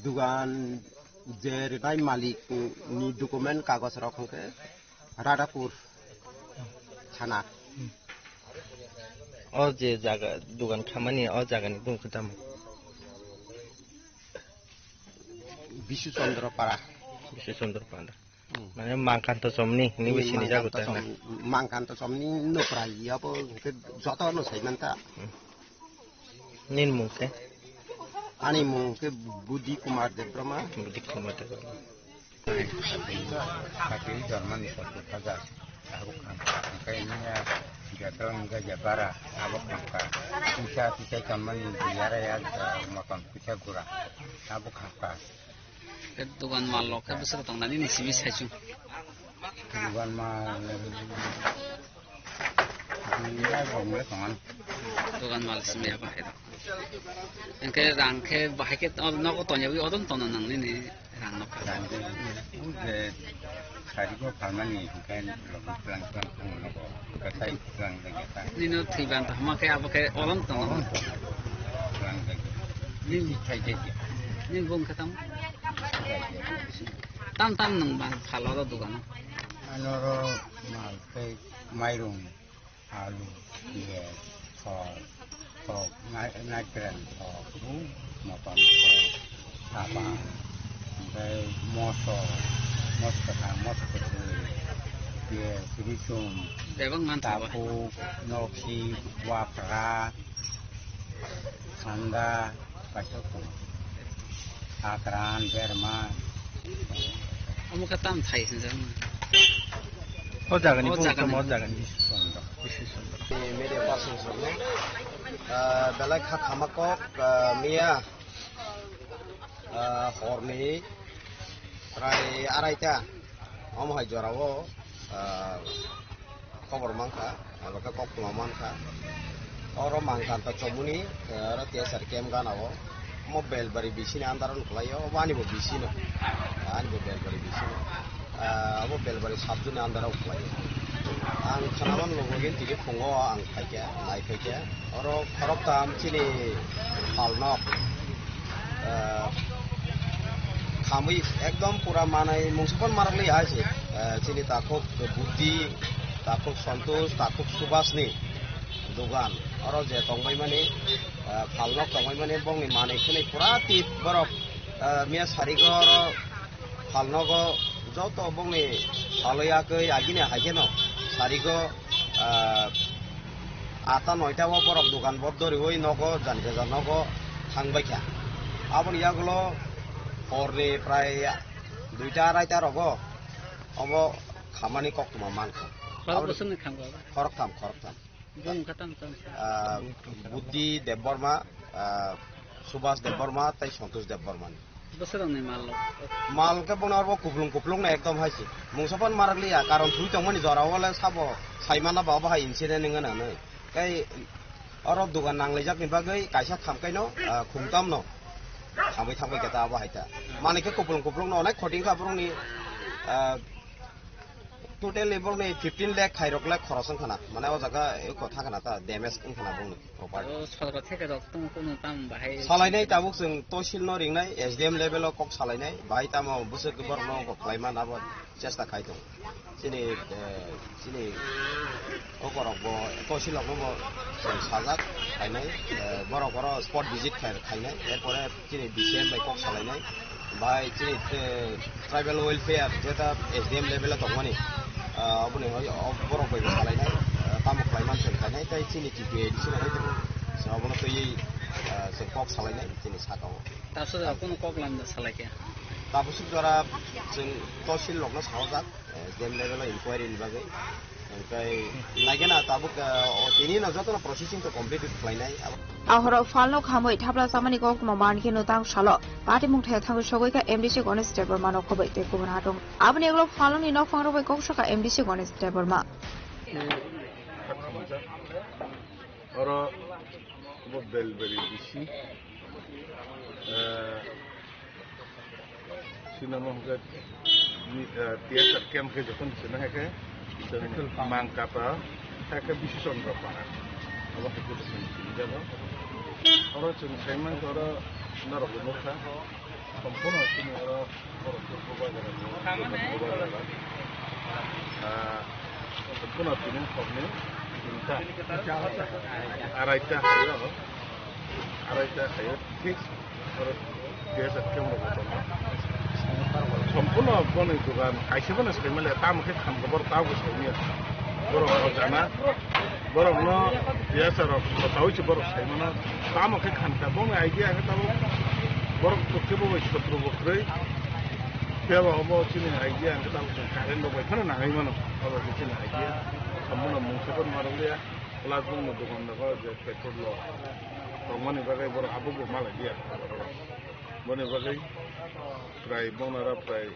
dugan je rinai malik ni document kagoj rok hwnkhe Radhapur thana. O je jaga dugan khamani o jaga ni bung khe tamo? Bisu Chandra Para. Bisu Chandra Para. Hmm. Mane Mangkanto Chomni hinwi bo sini jago ta na? Mangkanto Chomni nokra ya bo hwnkhe joto no sai manta. Hmm. Nini mung khe? Ani mung khe Budhi Kumar Debbarma. Budhi Kumar Debbarma. Kati Germany satu kaza. Aku kan. Kayaknya jatuh enggak jabara. Aku kan. Bisa kita Germany biara ya makan kita gura. Aku kan. Khe dugan mal rok khe bwswk tong nani ni simi saichung. Dugan mal, dugan mal simi ya bahai rok. Hwnkhe rang khe bahai khe nogo tongyawi odon tongna nang nini rang nok. Rang khe, buje, sari go phalmani hwnkhe logi plang plang phung nogo. Katai plang jagya ta. Nino thwiban to hama khe abo khe olom tongo. Olom tongo. Plang jagya. Nini thai jagya. Nini bung khe tamo? Tam tam nwng ba phalo ro dogano? Ano ro mal tei mairung, alu, piyaj, thok, thok, na-, naikren thok, bu, motom thok, saba, tei moso, moso kwthang, moso kwthwi, piyaj, risum, bebak man thok. Takhuk, nokhi, wapra, sanda, kaisa tongo. Akran, berma. Omo khe tam thai hinjak. O jagani O bumung jagani. Tamo o jagani. Media persons rokno, ah, belai kha khama kok, ah, miya, ah, horni prai araita omo hai jorao, ah, khobor mankha, abo khe koktwma mankha. Oro Mangkanta chomuni, eh, oro T S R camp gana o. Omo Belbari bisini andaro nuklaio, obo ani bo bisino. Ani bo Belbari bisino. Ah, obo Belbari sabjuni andaro nuklaio. Ang khanaman logo gini tini phungo ang phaikha, nai phaikha. Oro khoroktham chini phalnok. Ah, khamwi ekdom pura manai mungsukon marakli hai se. Ah, chini takhuk Buddi, takhuk Santosh, takhuk Subhas ni dogan. Oro je tongbai mani, ah, phalnok tongbai mani bongni manwi khwnwi pura tip borok, ah, miya sarigo oro phalnogo joto bongni phalwi akwi agini hai kheno sarigo, ah, atta noita o borok dogan bodoriwi nogo jani jaja nogo thangbaikha. Aboni yagulo horni prai duita araita rogo obo khamani koktwma mankha. Khorok Aboni bwswkni khamkha ba? Khoroktham, khoroktham. Bung kha tamo tamo. Ah, Buddi Debbarma, ah, Subhas Debbarma tei Santosh Debbarmani. Bwswk rokni mal rok? Mal khe bono abo kuplung kuplung no ekdom hai se. Mungsa phano marakliya, karon thwi tongmani jora o le sabo saimano ba obo hai incident wngna hinwi. Tei oro dogan nanglaijak ni bagwi kaisa khamkaino, ah, khungtam no khamwi thangbai khe ta abo hai ta. Mani khe kuplung kuplung no onek khoting kha borokni, ah, Totally borokni fifteen lakh khairok lakh khoros wngkha na. Mane o jaga eko thangkha na ta damage wngkha na bongni property. O sorkar theke rok tong kunu tam bahai. Salainai tabuk chwng tosil no ringnai S D M level o kok salainai. Bahai tamo bwswk borok no kok khlai man abo chesta khai tong. Chini, eh, chini o korok bo tosil rok no bo chwng sajak khainai. Eh, borok oro spot visit khai, khainai. Erpore chini D C M bai kok salainai, bai chini, eh, tribal welfare jeta S D M level o tongmani, ah, oboni hoi, o borok bai bo salainai, ah, tamo khlai man chwng khainai, tei chini T P A D C no hoi tongo, chwng obono twiwi, ah, chwng kok salainai chini saka o. Tabswk jora kunu kok lam da salai khe? Tabswk jora chwng tosil rokno sajak, eh, S D M level o inquiry ni bagwi. Onkhe naigena tabuk, eh, o tini no jotono processing to complete khlainai. Ahoro phalno khamwi thapla chamani koktwma mankhe nwtang salo patimung thaya thangwi sogwi kha M D C Ganesh Debbarma no khobwi tei kubun hatong. Aboni ulo phalnokni nokphang rwbai kok sakha M D C Ganesh Debbarma. Oro bo Belbari D C, eh, Sinamo hwnkhe, eh, T S R camp khe jokhon sino hai khe, chwng Mangkata, hai khe Bishu Chandra Para. Abo hai khe chwng sini jago. Oro chwng saiman khe oro norok bo nukha. Somphono chini oro borok khe bubagra, bubagra. Ah, somphono tini hokni tinta, araita haio, araita haio. Thik, oro T S R camp rok bo tongo. Somphono boni dogan kaisa bono saimaliya, tamo khe khamkha borok tabukhe saimanya. Borok o jana, borokno T S R rok kotaui se borok saimano, tamo khe khamkha, boni idea khe tabuk borok kebo bai sotro bo kwrwi. Phiya ba obo chini idea hwnkhe tabuk chwng current rok bai phano nangwi mano, obo khe chini idea. Somphono mungsa phano ma rwliya. Plus bongni dogan rok je petrol rok tongmani bagwi borok abo bo malai dia. Boni bagwi prai bonara prai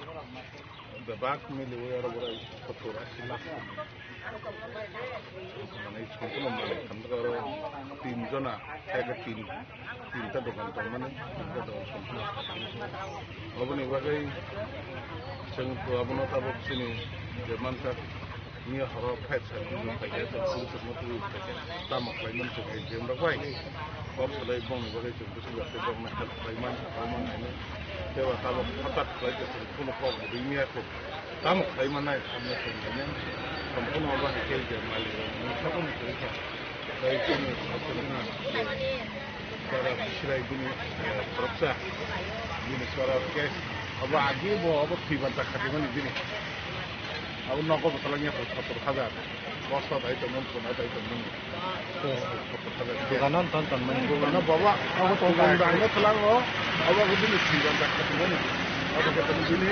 bebak miliwi oro borok sottor ashi lakh. Manwi somphono manwi khamjak oro tin jona, khe tin, tinta dogan tongmani, tinta dogan somphono. Oboni bagwi chwng abono tabuk chini je manjak. Miya horo fight sa twi phaikha, chwng police rokno twi phaikha, tamo khlai mani chwng S D M rok bai kok salai bongni bagwi chwng bwswk bai borokno help khlai man, khlai man hwnwi. Tei bo tabok hothat khlai khe chwng kheno kok bo ringya kho. Tamo khlai mannai hwnwi chwng hwnwi. Somphono abo hai khe je malik rok mungsa phano kwrwi kha. Tei chini somphono je Sara Bisirai bini, eh, khoroksa. Bini sara case. Abo agi bo abo thwi banta khatimani bini. Abo nogo bo talangya sottor hajar. Bosta dai tongmani, puna dai tongmani. Sottor hajar. Dogano ton tonmani. Dogano baba, abo tongmani dai no talango. Abo abo bini thwi banta khatimani. Abo khatimani bini.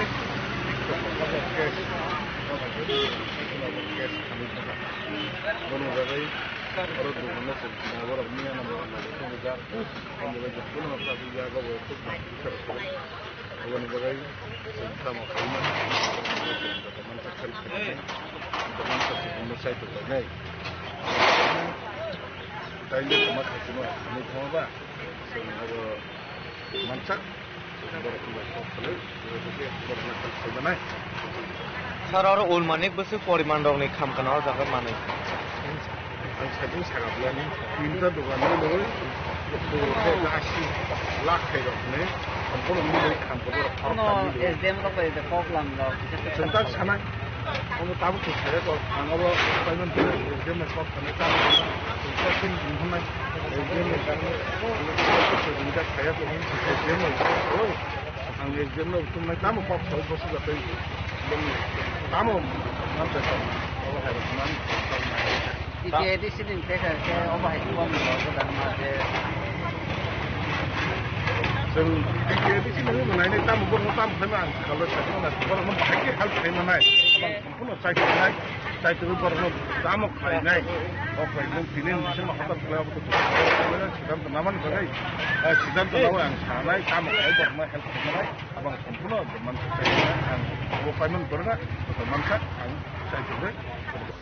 Bono bagwi oro dukano se borok mia no borok no thumjak. Omo bai jotono no sajak yago bo thuk thang kisa rok. Oboni bagwi chwng tamo khaima, mansa kari khaima, mansa kari khaima, sai to nai. Taile tama khasino, ani thama ba, chwng abo mansa. Sir, oro ulmanik bwswk poriman rokni khamkana o jaga manwi? Ang sajwk sakha biyani, tinta dogan ni loi, asi lakh khai rok ni, sampono ni loi khamkha borok khorok Ono khamni loi. S D M rok bai kok lam rok, kisa kisa Chwng tak kok. Sanai, omo tabuk khe saya kok, ang abo payment S D M kok sanai, tabuk khe saya kok, S D M ni kok, S D M ni kok, Ang S D M no tongnai tamo kok soi bosu jatai. Tamo mantai tamo. Obo hai rok man. T K A D C ni teka ke obo hai kok ni rok dan ma je. Chwng T K A D C ni manai ni tamo borok tamo khai ma ang sakalo sakno na borok no bahai ke help khai manai. Abang sampuno chai khai nai. Chai tu borok no tamo khai nai. O khai nung tini ni sima hotel khai abo to. Sidam to naman bagai. Sidam to naman ang sanai tamo khai borok no help khai manai. Abang sampuno man ang bo payment borok na mansa ang chai tu.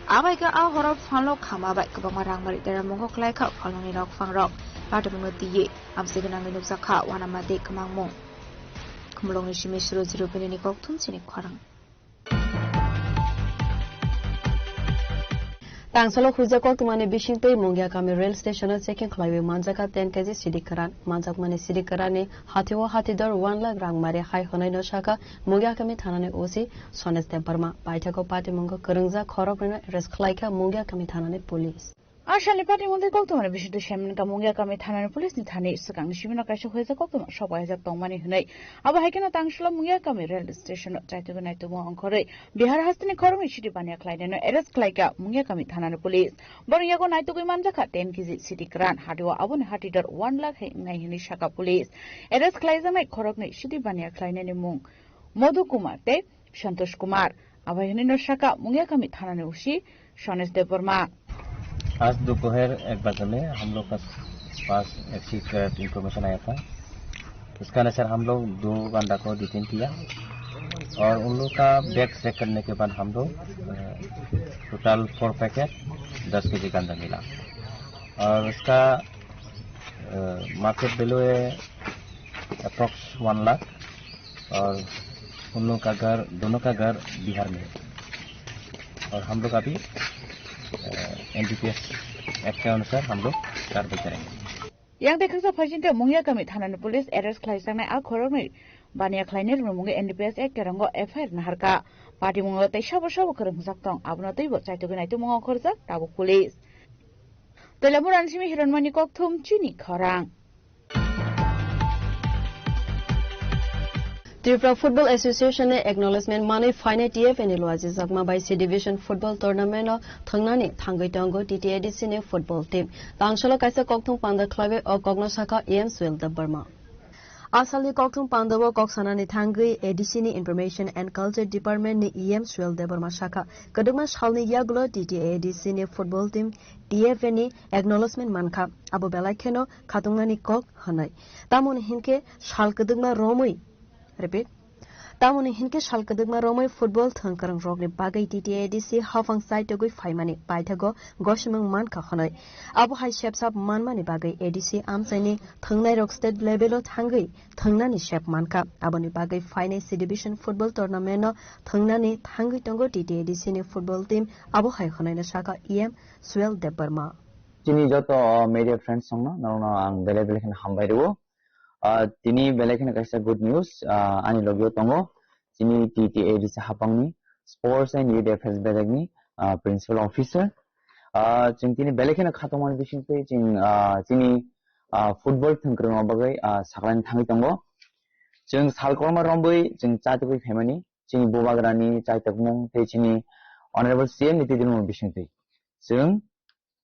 Abai ka a horok phalno khama bai kwbangma rang mari tera mungo khlai kha phalnani rok phangrok. Patabungo tiye amsi gwnangwi nukjakha wanama de kwmangmung. Khumulongni simi suru jiru bini kok thum chini khorang. Tangsalo huijak koktwmani bisingtwi Mungia kami rail station-o checking khlaiwi manjakha ten K G sidi kwran. Manjakmani sidi kwranni hatio hatidor one lakh rang mari hai hwnwi no sakha Mungia kami thanani O C Sonesh Debbarma. Paithakgo patimungo kwrwngjak khoroknwino arrest khlaikha Mungia kami thanani police. A salni patimungtwi koktwmani bisingtwi saimankha Mungia kami thanani police ni thani swkangni simino kaisa huijak koktwma sopaijak tongmani hwnwi. Abo hai kheno Tangsalo Mungia kami rail station-o chaitugwi naitugma ongkhorwi Bihar hasteni khoroknwi sidi baniya khlainaino arrest khlaikha Mungia kami thanani police. Borok yago naitugwi manjakha ten K G sidi kwran, hatio aboni hatidor one lakh hai wngnai hwnwi sakha police. Arrest khlaijaknai khoroknwi sidi baniya khlainaini mung Madhu Kumar tei Santosh Kumar. Abai hwnwi no sakha Mungia kami thanani O C Sonesh Debbarma. आज दोपहर एक बजे में हम लोग का पास ऐसी इंफॉर्मेशन आया था। उसका अनुसार हम लोग दो बंदा को डिटेन किया और उन लोग का बैग चेक करने के बाद हम लोग, अ, टोटल फोर पैकेट दस केजी गांजा मिला और उसका, अ, मार्केट वैल्यू है अप्रॉक्स वन लाख। और उन लोगों का घर, दोनों का घर बिहार में है। और हम लोग अभी, अ, एनडीपीएस एक्ट के अनुसार हम लोग कार्रवाई करेंगे। Yang tei khaksa phaisingtwi Mungia kami thanani police arrest khlaijaknai a khoroknwi baniya khlainai rwngmungwi N D P S Act kerongo F I R naharkha. Patimungo tei sabo sabo kwrwngjak tong, abono twibo chaitugwi naitugmung ongkhorjak tabuk police. Toilamurani simi Hiranmani kokthum chini khorang. Tripura Football Association ni acknowledgement manwi phainai T F A ni luajijakma bai C Division Football Tournament no thwngnani thangwi tongo T T A D C ni football team. Tangsalo kaisa kokthum panda khlaiwi o kokno sakha E M Suel Debbarma. A salni kokthum pandao kok sanani thangwi A D C ni Information and Culture Department ni E M Suel Debbarma sakha, kwdwkma salni yagulo T T A D C ni football team T F A ni acknowledgement mankha, abo belai kheno khatungnani kok hwnwi. Tamoni hinkhe sal kwdwkma romwi, repeat, tamoni hinkhe sal kwdwkma romwi football thwng kwrwng rokni bagwi T T A D C haphang chaitugwi phaimani paithago gosimung mankha hwnwi. Abo hai sepsap manmani bagwi A D C amchaini thwngnairok state level o thangwi thwngnani sep mankha. Aboni bagwi phainai C Division football tournament no thwngnani thangwi tongo T T A D C ni football team, abo hai hwnwi no sakha E M Suel Debbarma. Chini joto, uh, media friends rokno, norokno ang belai belai kheno hambai rwo. Uh, tini belai kheno kaisa good news, uh, ani logio tongo. Chini T T A D C hapangni Sports and Youth Affairs bedekni, uh, Principal Officer. Uh, chwng tini belai kheno khatungmani bisingtwi chwng, uh, chini, uh, football thwngkwrwngma bagwi, uh, saklaini thangwi tongo. Chwng sal kwbangma romwi chwng chatugwi phaimani, chini bubagrani chaitokmung tei chini Honorable C M ni twidirmung bisingtwi. Chwng,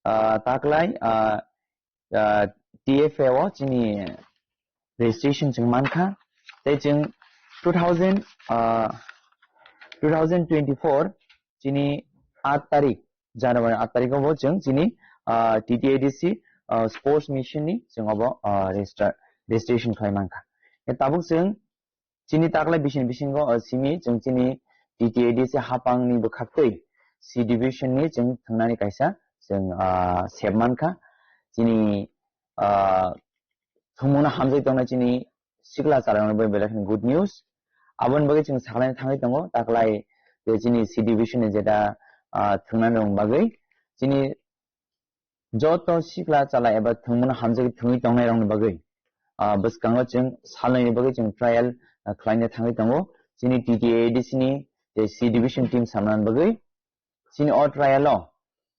ah, taklai, ah, ah, T F A o chini registration chwng mankha. Tei chwng two thousand, ah, two thousand twenty-four chini aat tarik, January aat tarik o bo chwng chini, ah, T T A D C, ah, sports mission ni chwng obo, ah, register, registration khlai mankha. Tabuk chwng chini taklai bising bisingo, ah, simi chwng chini T T A D C hapang ni bwkhaktwi C division ni chwng thwngnani kaisa chwng, ah, sep mankha. Chini, ah, thwngmungno hamjai tongnai chini sikla chwlairokno bai belai kheno good news. Aboni bagwi chwng sakhlaina thangwi tongo, taklai je chini C division ni jeta, ah, thwngnani rokni bagwi chini joto sikla chwla eba thwngmungno hamjagwi thwngwi tongnairokni bagwi, ah, bwskango chwng salnwini bagwi chwng trial, ah, khlaina thangwi tongo. Chini T T A D C ni je C division team samnani bagwi chini o trial o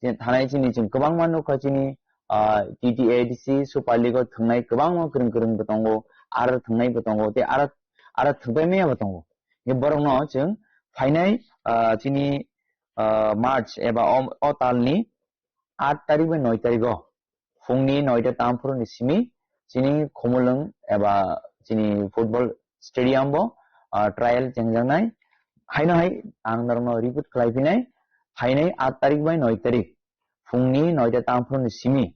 je thanai chini chwng kwbangma nukha chini, ah, T T A D C Super League o thwngnai kwbangma kwrwng kwrwng bo tongo, aro thwngnai bo tongo, tei aro, aro thwngpai maya bo tongo. Borokno chwng phainai, ah, chini, ah, March eba o, o talni aat tarik bai noi tarik o phungni noita tamphuru ni simi chini Khumulwng eba chini football stadium bo, ah, trial chengjaknai. Haino hai ang norokno repeat khlai phinai, phainai aat tarik bai noi tarik phungni noita tamphuru ni simi,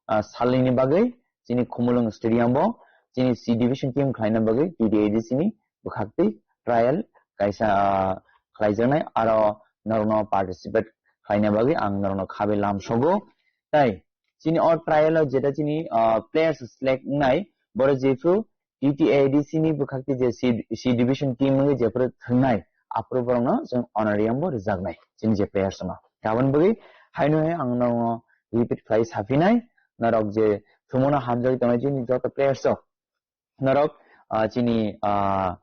ah, salnwini bagwi chini Khumulwng stadium bo chini C division team khlaina bagwi T T A D C ni bwkhaktwi trial kaisa, ah, khlaijaknai, aro norokno participate khlaina bagwi ang norokno khabe lamsogo. Tai chini o trial o jeta chini, ah, players select wngnai, borok jephru T T A D C ni bwkhakti je C, C division team wngwi jephru thwngnai, aphuru borokno chwng honorarium bo rwjaknai chini je players no. Aboni bagwi haino hai ang norokno repeat khlai saphinai, norok je thwngmano hamjagwi tongnai chini joto players rok. Norok, ah, chini, ah,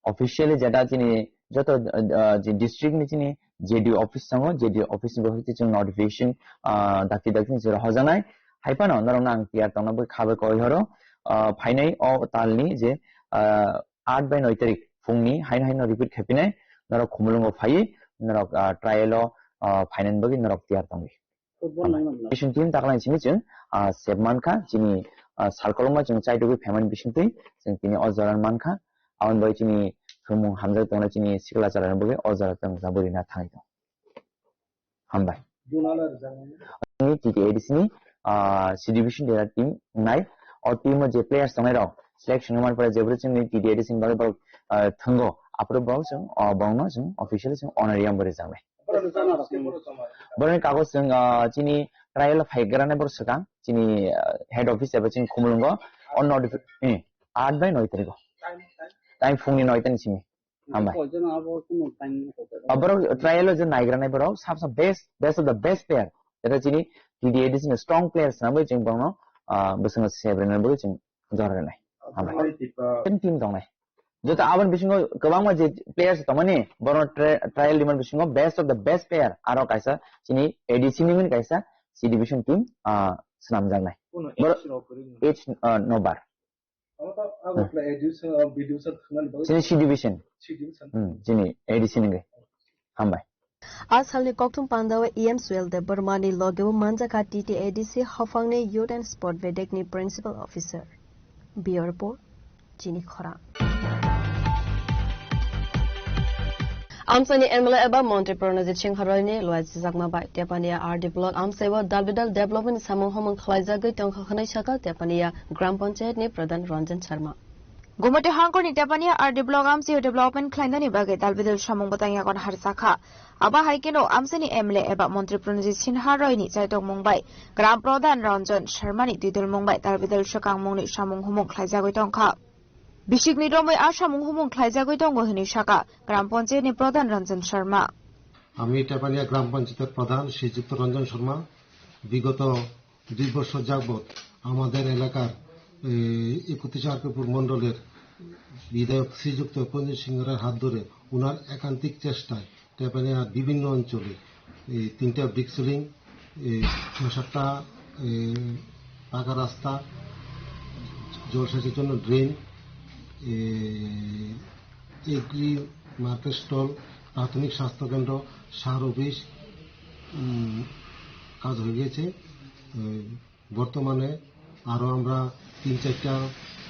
officially jeta chini joto, ah, je district ni chini J D O office tongo, J D O office ni bagwi chwng notification, ah, dakti dakti ni jora hojanai. Hai phano norokno ang tiyar tongna bagwi khabe koi horo, ah, phainai o talni je, ah, aat bai noi tarik phungni haino haino repeat khaipinai, norok Khumulwngo phaiwi norok, ah, trial o, ah, phainani bagwi norok tiyar tongdi. Football nai man. Bising team taklai simi chwng, ah, sep mankha, chini, ah, sal kolokma chwng chaitugwi phaimani bisingtwi chwng tini o jora mankha. Aboni bagwi chini thwngmung hamjak tongnai chini sikla chwlairokni bagwi o jora chwng jabwi rina thangwi tongo. Hambai. Duna lo rwjaknai. Chini T T A D C ni, ah, C division dera team wngnai. O team o je players tongnai rok selection wngmani pore jebwrwi chini T T A D C ni bagwi borok, ah, thwngo. Aphuru borok chwng, ah, borokno chwng officially chwng honorarium bo rwjaknai. Borokni kagoj chwng, ah, chini trial phaigrani borok swkang, chini, ah, head office eba chini Khumulwngo, o notifi-, eh, aat bai noi tariko. Time phungni noi ta ni simi. Hambai. Ah, borok trial o je naigrani borok, sab sa best, best of the best player. Eta chini T T A D C ni strong player swnamwi chwng borokno, ah, bwskango sebrina bo chwng jora rwnai. Hambai. Team, team tongnai. Joto aboni bisingo kwbangma je players tongmani, borokno tri-, trial rimani bisingo best of the best player. Aro kaisa chini A D C ni mani kaisa C division team, ah, swnamjaknai. Borok age, ah, no bar. Chini C division. Hmm, chini A D C ni. Hambai. A salni kokthum pandao E M Suel Debbarma ni logeo manjakha T T A D C haphangni Youth and Sport bedekni Principal Officer. Bureau Report, Chini Khorang. Amchaini M L A eba Montri Pranajit Singha Roy ni luai sijakma bai Tepania R D block amchaibo dalbidal development samung humung khlaijagwi tongkha hwnwi sakha Tepania Gram Panchayat ni Pradhan Ranjan Sharma. Gumati hangkorni Tepania R D block amchaio development khlainani bagwi dalbidal samung bwtang yagon harjakha. Abo hai kheno amchaini M L A eba Montri Pranajit Sinha Roy ni chaitokmung bai Gram Pradhan Ranjan Sharma ni twidulmung bai dalbidal swkangmungni samung humung khlaijagwi tongkha. Bisikni romwi a samung humung khlaijagwi tongo hwnwi sakha Gram Panchayat ni Pradhan Ranjan Sharma. আমি টেপানিয়া গ্রাম পঞ্চায়েতের প্রধান শ্রীযুক্ত রঞ্জন শর্মা। বিগত দুই বছর যাবৎ আমাদের এলাকার, এ, একত্রিশ আর কেপুর মণ্ডলের বিধায়ক শ্রীযুক্ত প্রঞ্জিত সিংহরায়ের হাত ধরে ওনার একান্তিক চেষ্টায় টেপানিয়ার বিভিন্ন অঞ্চলে এই তিনটা ব্রিক সিলিং, এই ছয় সাতটা, এ, পাকা রাস্তা, জলসেচের জন্য ড্রেন, এ, এগ্রি মার্কেট স্টল, প্রাথমিক স্বাস্থ্যকেন্দ্র, সার অফিস, উম, কাজ হয়ে গেছে। এ, বর্তমানে আরো আমরা তিন চারটা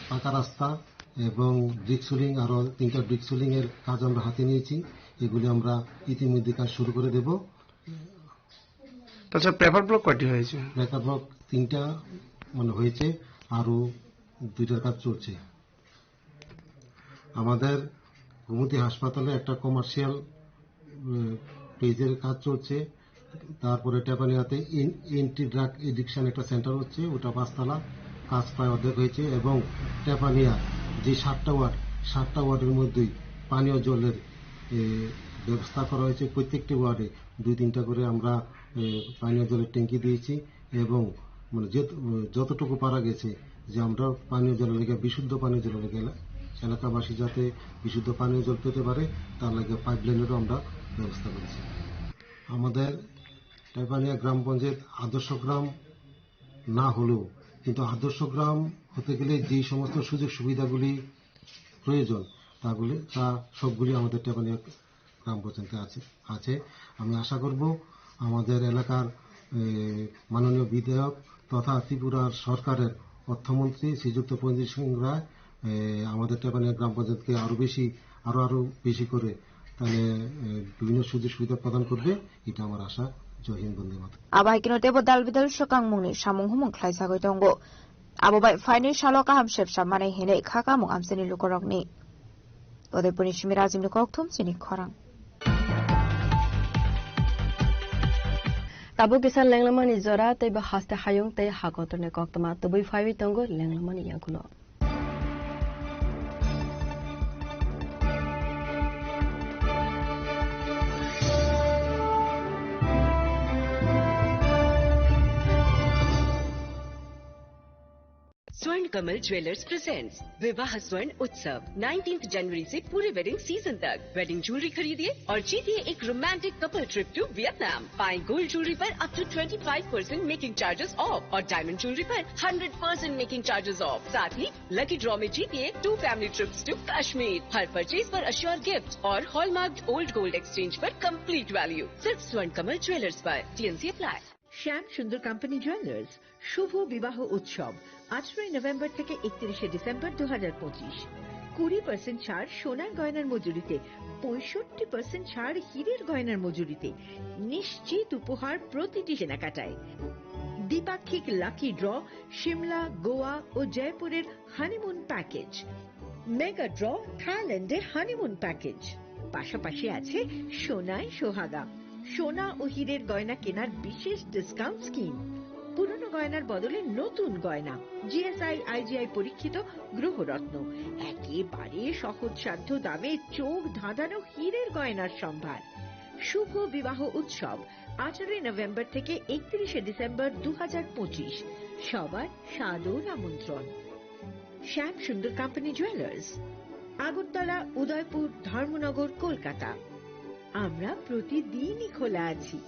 পাকা রাস্তা এবং ব্রিক সিলিং, আরো তিনটা ব্রিক সিলিং এর কাজ আমরা হাতে নিয়েছি। এগুলি আমরা ইতিমধ্যে কাজ শুরু করে দেব। তাছাড়া পেপার ব্লক কয়টি হয়েছে? পেপার ব্লক তিনটা মানে হয়েছে, আরো দুইটার কাজ চলছে। আমাদের গোমতী হাসপাতালে একটা কমার্শিয়াল পেজের কাজ চলছে। তারপরে টেপানিয়াতে এন্টি ড্রাগ এডিকশন একটা সেন্টার হচ্ছে, ওটা পাঁচতলা, কাজ প্রায় অর্ধেক হয়েছে। এবং টেপানিয়া যে সাতটা ওয়ার্ড, সাতটা ওয়ার্ডের মধ্যেই পানীয় জলের এ, ব্যবস্থা করা হয়েছে। প্রত্যেকটি ওয়ার্ডে দুই তিনটা করে আমরা এ, পানীয় জলের ট্যাঙ্কি দিয়েছি এবং মানে যে যতটুকু পারা গেছে যে আমরা পানীয় জলের লেগে, বিশুদ্ধ পানীয় জলের লেগে এলা-, এলাকাবাসী যাতে বিশুদ্ধ পানীয় জল পেতে পারে, তার লাগে পাইপ লাইনেরও আমরা ব্যবস্থা করেছি। আমাদের টেপানিয়া গ্রাম পঞ্চায়েত আদর্শ গ্রাম না হলেও, কিন্তু আদর্শ গ্রাম হতে গেলে যেই সমস্ত সুযোগ সুবিধাগুলি প্রয়োজন, তাগুলি, তা সবগুলি আমাদের টেপানিয়া গ্রাম পঞ্চায়েতে আছে, আছে। আমি আশা করব আমাদের এলাকার, এ, মাননীয় বিধায়ক তথা ত্রিপুরার সরকারের অর্থমন্ত্রী শ্রীযুক্ত প্রণজিৎ সিং রায়, এ, আমাদের টেপানিয়া গ্রাম পঞ্চায়েতকে আরো বেশি, আরো, আরো বেশি করে তাহলে, এ, বিভিন্ন সুযোগ সুবিধা প্রদান করবে, এটা আমার আশা। জয় হিন্দ, বন্দে মাতরম। Abai kino tebo dal bidal swkang mungni samung humung khlai sagwi tongo. Abo bai phaini salo kaham sepsa manai hinwi kha kamung amchaini lukurokni. Udaipurni simi Rajimni kokthum chini khorang. Tabuk kisa lenglamani jora tei bo haste hayung tei hakotorni koktwma tubui phaiwi tongo lenglamani yagulo. स्वर्ण Kamal jewellers presents विवाह स्वर्ण उत्सव, nineteenth January से पूरे wedding season तक। Wedding jewellery खरीदिए और जीतिए एक romantic couple trip to Vietnam. पाएं गोल्ड ज्वेलरी पर up to twenty five percent making charges off और डायमंड ज्वेलरी पर hundred percent making charges off. साथ ही लकी ड्रॉ में जीतिए two family trips to Kashmir. हर परचेज पर अश्योर गिफ्ट और हॉलमार्क ओल्ड गोल्ड एक्सचेंज पर कंप्लीट वैल्यू। सिर्फ स्वर्ण कमल ज्वेलर्स पर। TNC apply. শ্যাম সুন্দর কোম্পানি জুয়েলার্স শুভ বিবাহ উৎসব, আঠারোই নভেম্বর থেকে একত্রিশে ডিসেম্বর দু হাজার পঁচিশ। কুড়ি পার্সেন্ট ছাড় সোনার গয়নার মজুরিতে, পঁয়ষট্টি পার্সেন্ট ছাড় হীরের গয়নার মজুরিতে, নিশ্চিত উপহার প্রতিটি কেনাকাটায়। দ্বিপাক্ষিক লাকি ড্র, সিমলা, গোয়া ও জয়পুরের হানিমুন প্যাকেজ, মেগা ড্র, থাইল্যান্ডে হানিমুন প্যাকেজ। পাশাপাশি আছে সোনায় সোহাগা, সোনা ও হীরের গয়না কেনার বিশেষ ডিসকাউন্ট স্কিম। পুরনো গয়নার বদলে নতুন গয়না, জিএসআই, আইজিআই পরীক্ষিত গ্রহরত্ন, একেবারে সহজসাধ্য দামে চোখ ধাঁধানো হীরের গয়নার সম্ভার। শুভ বিবাহ উৎসব, আঠারোই নভেম্বর থেকে একত্রিশে ডিসেম্বর দু হাজার পঁচিশ। সবার সাদর আমন্ত্রণ। শ্যাম সুন্দর কোম্পানি জুয়েলার্স, আগরতলা, উদয়পুর, ধর্মনগর, কলকাতা। আমরা প্রতিদিনই খোলা আছি।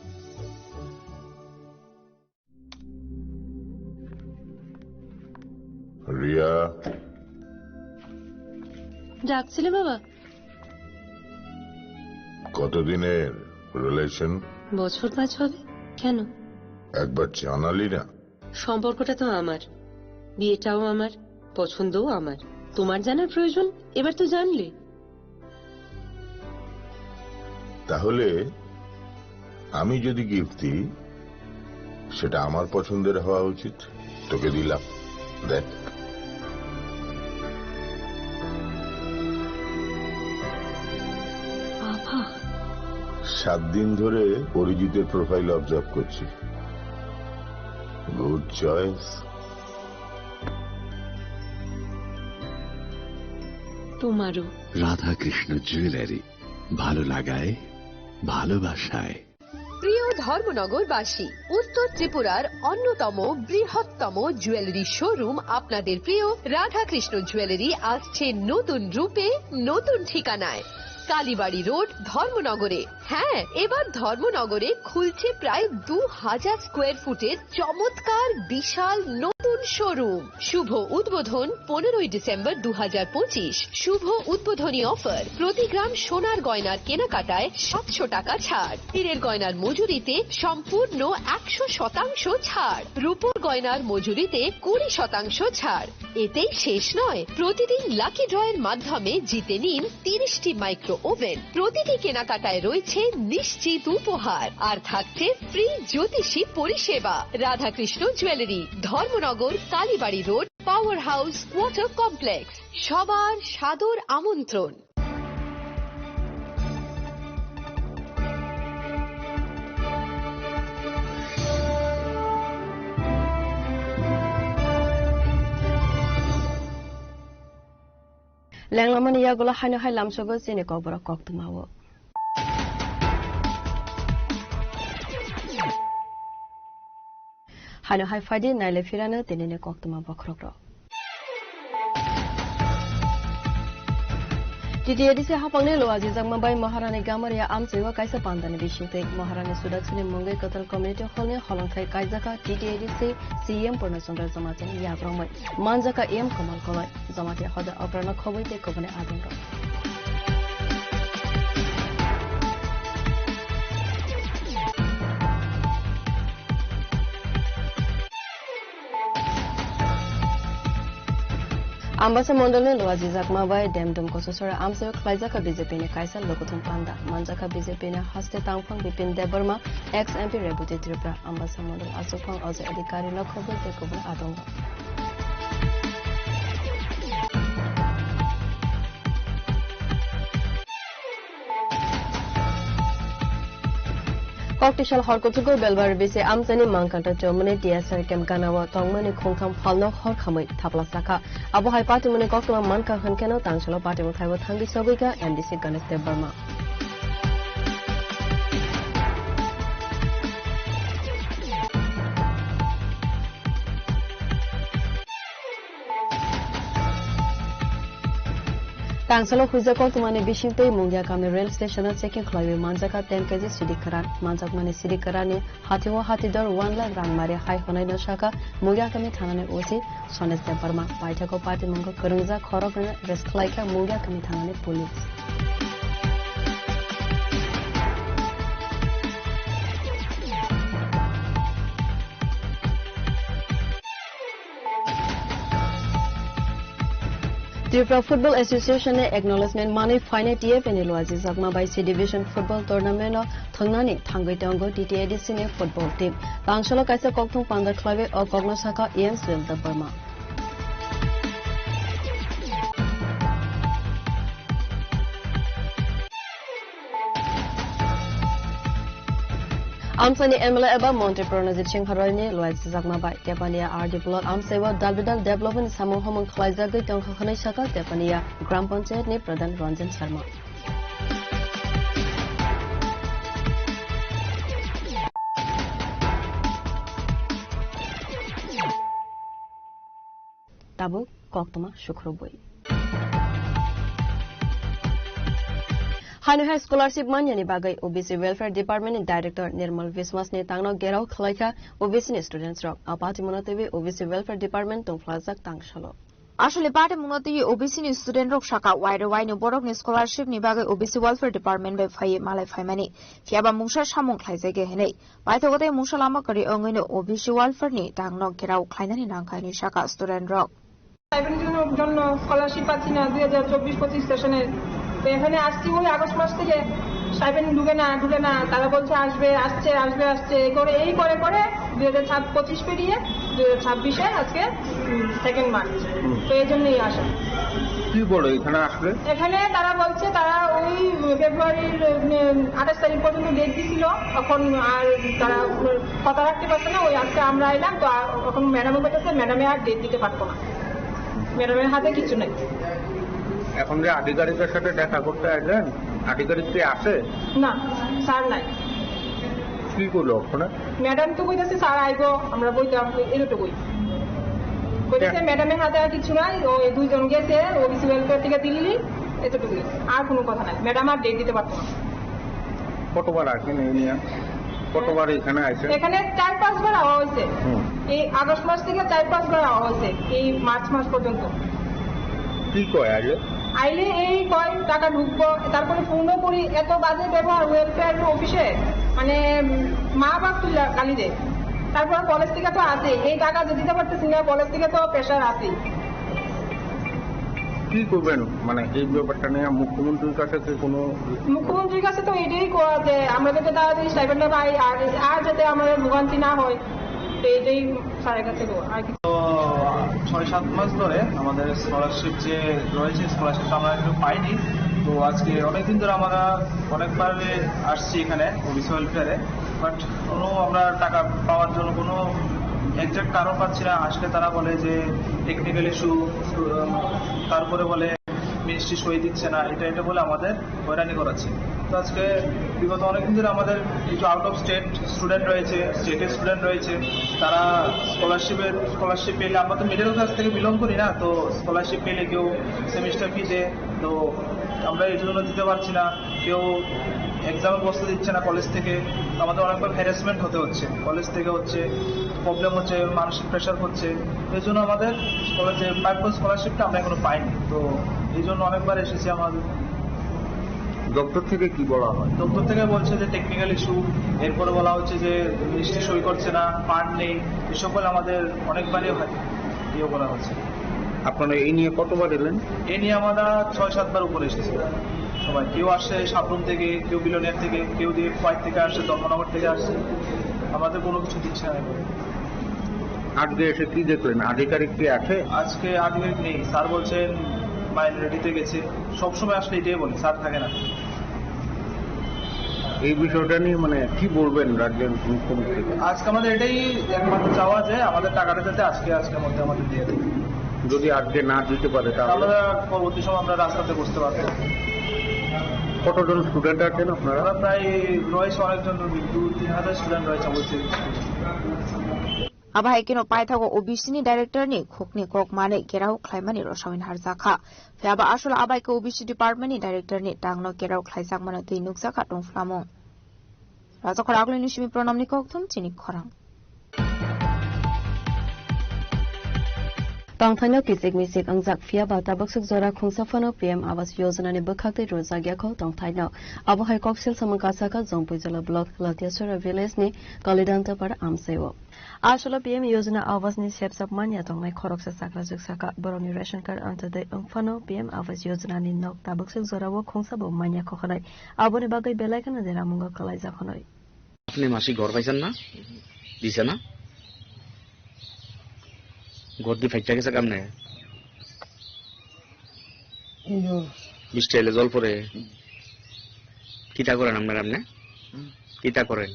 রিয়া। ডাকছিলে বাবা? কতদিনের রিলেশন? বছর পাঁচ হবে। কেন? একবার জানালি না। সম্পর্কটা তো আমার, বিয়েটাও আমার, পছন্দও আমার। তোমার জানার প্রয়োজন? এবার তো জানলে। তাহলে আমি যদি গিফট দিই, সেটা আমার পছন্দের হওয়া উচিত। তোকে দিলাম, দেখ। বাবা। সাত দিন ধরে অরিজিতের প্রোফাইল অবজার্ভ করছি। Good choice. তোমারও। রাধাকৃষ্ণ জুয়েলারি, ভালো লাগায়, ভালোবাসায়। প্রিয় ধর্মনগরবাসী, উত্তর ত্রিপুরার অন্যতম বৃহত্তম জুয়েলারি শোরুম আপনাদের প্রিয় রাধাকৃষ্ণ জুয়েলারি আসছে নতুন রূপে, নতুন ঠিকানায়। কালীবাড়ি রোড, ধর্মনগরে। হ্যাঁ, এবার ধর্মনগরে খুলছে প্রায় দু হাজার স্কোয়ার ফুটের চমৎকার বিশাল নতুন শোরুম। শুভ উদ্বোধন পনেরোই ডিসেম্বর দু হাজার পঁচিশ। শুভ উদ্বোধনী অফার, প্রতি গ্রাম সোনার গয়নার কেনাকাটায় সাতশো টাকা ছাড়, হীরের গয়নার মজুরিতে সম্পূর্ণ একশো শতাংশ ছাড়, রূপোর গয়নার মজুরিতে কুড়ি শতাংশ ছাড়। এতেই শেষ নয়, প্রতিদিন লাকি ড্রয়ের মাধ্যমে জিতে নিন তিরিশটি মাইক্রো ওভেন। প্রতিটি কেনাকাটায় রয়েছে নিশ্চিত উপহার, আর থাকছে ফ্রি জ্যোতিষী পরিষেবা। Radhakrishna jewellery, Dharmanagar, Kalibari road, power house, water complex. সবার সাদর আমন্ত্রণ। Lenglamani yagulo haino hai lamsogo chini kokborok koktwmao. Haino hai phaidi naile phirano tinini koktwma bokhorokrok. T T A D C hapangni luajijakma bai Maharani Gamaria amchaiwa kaisa pandani bisingtwi Maharani Sudaksini mungwi kwtal community hall ni holongthai kaijaka T T A D C C E M Purna Chandra Jamatia ni yagrongmai manjaka M Kamal Koloi. Jamatia hoda okrano khobwi tei kubuni adongrok. Ambasa mondolni luajijakma bai Demdum Kosasora amchaio khlaijak B J P ni kaisa lokuthum panda. Manjak B J P ni haste tangphang Bipin Debbarma, ex M P Reboti Tripura, Ambasa mondol achukphang Ajay Adhikari no khobwi tei kubun adongo. Koktisal hor kuchugo Belbari bisi amchaini Mangkanta Chomoni T S R camp ganao tongmani khungtham phalno hor khamwi thapla sakha. Abo hai patimuni koktwma mankha hwnkheno tangsalo patimung thaibo thangwi sogwikha M D C Ganesh Debbarma. Tangsalo huijak koktwmani bisingtwi Mungia kami rail station o checking khlaiwi manjak ten K G sidi kwran. Manjakmani sidi kwranni hatio hatidor one lakh rang mari hai hwnwi no sakha Mungia kami thanani O C Sonesh Debbarma. Paithago patimungo kwrwngjak khoroknwi rest khlaikha Mungia kami thanani police. Tripura Football Association ni acknowledgement manwi phainai T F A ni luajijakma bai C Division Football Tournament o thwngnani thangwi tongo T T A D C ni football team. Tangsalo kaisa kokthum panda khlaiwi o kokno sakha E M Suel Debbarma. Amchaini M L A eba Montri Pranajit Singh Roy ni luaisijakma bai Tepania R D block amchaiwo dalbidal development samung homung khlaijagwi tongkha hwnwi sakha Tepania Gram Panchayat ni Pradhan Ranjan Sharma. Tabuk koktwma sukrubwi. Haino hai scholarship manyani bagwi O B C Welfare Department ni Director Nirmal Biswas ni tangno gerao khwlaikha O B C ni students rok. A patimungno twiwi O B C Welfare Department tongphlajak tangsalo. Asole patimungno twiwi O B C ni student rok saka, wairo waino borokni scholarship ni bagwi O B C Welfare Department bai phaiwi malai phaimani. Phiyaba mungsa samung khlaijagya hinwi. Paithago tei mungsa lama kwrwi wngwino O B C welfare ni tangno gherao khlainani nangkha hinwi sakha student rok. স্টাইপেন্ডের জন্য স্কলারশিপ পাচ্ছি না দুই হাজার চব্বিশ পঁচিশ সেশনের। তো এখানে আসছি ওই আগস্ট মাস থেকে, স্টাইপেন্ড ঢুকে না, ঢুকে না, তারা বলছে আসবে, আসছে, আসবে, আসছে, এই করে, এই করে করে দুই হাজার পঁচিশ পেরিয়ে দুই হাজার ছাব্বিশে আজকে সেকেন্ড মার্চ। হুম। তো এই জন্যই আসা। কি বলে এখানে আসলে? এখানে তারা বলছে তারা ওই ফেব্রুয়ারির, উম, আঠাশ তারিখ পর্যন্ত ডেট দিছিল, এখন আর তারা কথা রাখতে পারছে না। ওই আজকে আমরা এলাম, তো আর এখন ম্যাডামও বলতেছে ম্যাডামে আর ডেট দিতে পারতো না, ম্যাডামের হাতে কিছু নাই। এখন যে আধিকারিকের সাথে দেখা করতে আসলেন, আধিকারিক কি আছে? না, স্যার নাই। কি করলো ওখানে? ম্যাডাম তো কইতাছে স্যার আইবো, আমরা বইতাম, এতটুকুই। কইতাছে কে- ম্যাডামের হাতে আর কিছু নাই, ওই দুইজন গেছে ওবিসি ওয়েলফেয়ার থেকে দিল্লি, এতটুকুই, আর কোনো কথা নাই। ম্যাডাম আর ডেট দিতে পারতো না। কতবার আসেন এই নিয়ে? কতবার এখানে আসেন? এখানে চার পাঁচবার আওয়া হয়েছে। হুম। এই আগস্ট মাস থেকে চার পাঁচবার আওয়া হয়েছে, এই মার্চ মাস পর্যন্ত। কি কয় আগে? আইলে এই কয় টাকা ঢুকবো, তারপরে ফোনও করি, এত বাজে ব্যবহার ওয়েলফেয়ার অফিসে, মানে, উম, মা বাপ তুই গালি দে। তারপর কলেজ থেকে তো আসে, এই টাকা যে দিতে পারতেছি না, কলেজ থেকে তো প্রেশার আসেই। কি করবেন? মানে, এই ব্যাপারটা নিয়ে মুখ্যমন্ত্রীর কাছে কি কোনো মুখ্যমন্ত্রীর কাছে তো এটাই করা যে আমরা যাতে তাড়াতাড়ি স্টাইপেন্ডটা পাই, আর, আর যাতে আমাদের ভোগান্তি না হয়, তো এটাই স্যারের কাছে দেবো, আর কিছু। তো ছয় সাত মাস ধরে আমাদের স্কলারশিপ যে রয়েছে, স্কলারশিপ আমরা একটু পাইনি। তো আজকে অনেকদিন ধরে আমরা অনেকবার আসছি এখানে ওবিসি ওয়েলফেয়ারে, বাট কোনো আমরা টাকা পাওয়ার জন্য কোনো এক্সাক্ট কারণ পাচ্ছি না। আসলে তারা বলে যে টেকনিক্যাল ইস্যু, তারপরে বলে মিনিস্ট্রি সই দিচ্ছে না, এটা এটা বলে আমাদের হয়রানি করাচ্ছে। তো আজকে বিগত অনেকদিন ধরে আমাদের কিছু আউট অফ স্টেট স্টুডেন্ট রয়েছে, স্টেটের স্টুডেন্ট রয়েছে, তারা স্কলারশিপের, স্কলারশিপ পেলে, আমরা তো মিডল ক্লাস থেকে বিলং করি না, তো স্কলারশিপ পেলে কেউ সেমিস্টার ফি দেয়, তো আমরা এই জন্য দিতে পারছি না। কেউ এক্সামে বসতে দিচ্ছে না কলেজ থেকে। আমাদের অনেকবার হ্যারাসমেন্ট হতে হচ্ছে, কলেজ থেকে হচ্ছে, প্রবলেম হচ্ছে, মানসিক প্রেশার হচ্ছে। এই জন্য আমাদের স্কলার-, যে পাইপ স্কলারশিপটা আমরা এখনো পাইনি। তো এই জন্য অনেকবার এসেছি। আমার দপ্তর থেকে কি বলা হয়? দপ্তর থেকে বলছে যে টেকনিক্যাল ইস্যু, এরপরে বলা হচ্ছে যে মিনিস্ট্রি সই করছে না, ফান্ড নেই, এসব বলে আমাদের অনেকবারই হয়, ইয়ে করা হচ্ছে। আপনারা এই নিয়ে কতবার এলেন? এ নিয়ে আমরা ছয় সাতবার উপরে এসেছি সবাই। কেউ আসছে সাবরুম থেকে, কেউ বিলোনিয়া থেকে, কেউ দিয়ে কোয়েট থেকে আসছে, ধর্মনগর থেকে আসছে। আমাদের কোনো কিছু দিচ্ছে না এখন। আজকে এসে কি দেখলেন? আধিকারিক কি আছে? আজকে আধিকারিক নেই। স্যার বলছেন মাইনরিটিতে গেছে। সবসময় আসলে এটাই বলে, স্যার থাকে না। এই বিষয়টা নিয়ে মানে কি বলবেন রাজ্যের মুখ্যমন্ত্রীকে? আজকে আমাদের এটাই একমাত্র চাওয়া যে আমাদের টাকাটা যাতে আজকে, আজকের মধ্যে আমাদের দিয়ে দেয়। যদি আজকে না দিতে পারে তাহলে? তাহলে পরবর্তী সময় আমরা রাস্তাতে বসতে পারবো। কতজন স্টুডেন্ট আছেন আপনারা? আমরা প্রায় রয়েছে অনেকজন, দু তিন হাজার স্টুডেন্ট রয়েছে অবশ্যই। Abo hai kheno paithago O B C ni director ni khukni kok manwi gherao khlaimani rosawin harjakha. Phiya ba asol abai khe O B C department ni director ni tangno gherao khlaijakmano twi nukjakha tongphlamung. Rajakhor Agulini simi Pranamni kokthum chini khorang. Tongthaino kichik michik wngjak, phiya ba tabuk swk jora khungsa phano P M Awas Yojana ni bwkhak twi rwjak ya kho tongthaino. Abo hai koksil samung kasakha Jongpuijala block Latiasora village ni Kalidantapara amchaio. Asolo P M Yojana Awas ni sepsap manya tongnai khoroksa chakrajwk saka, borokni ration card Antyodoi wng phano P M Awas Yojana ni nok tabuk swk jorao khungsa bo manya kho hwnwi. Aboni bagwi belai kheno deramungo kwlaijak hwnwi. আপনি মাসিক ঘর পাইছেন না? দিছে না? ঘর দি ফাইট্টা গেছে কেমনে? ইয়ো। বৃষ্টি আইলে জল পড়ে। হুম। কিতা করেন আপনারা আপনি? হুম। কিতা করেন?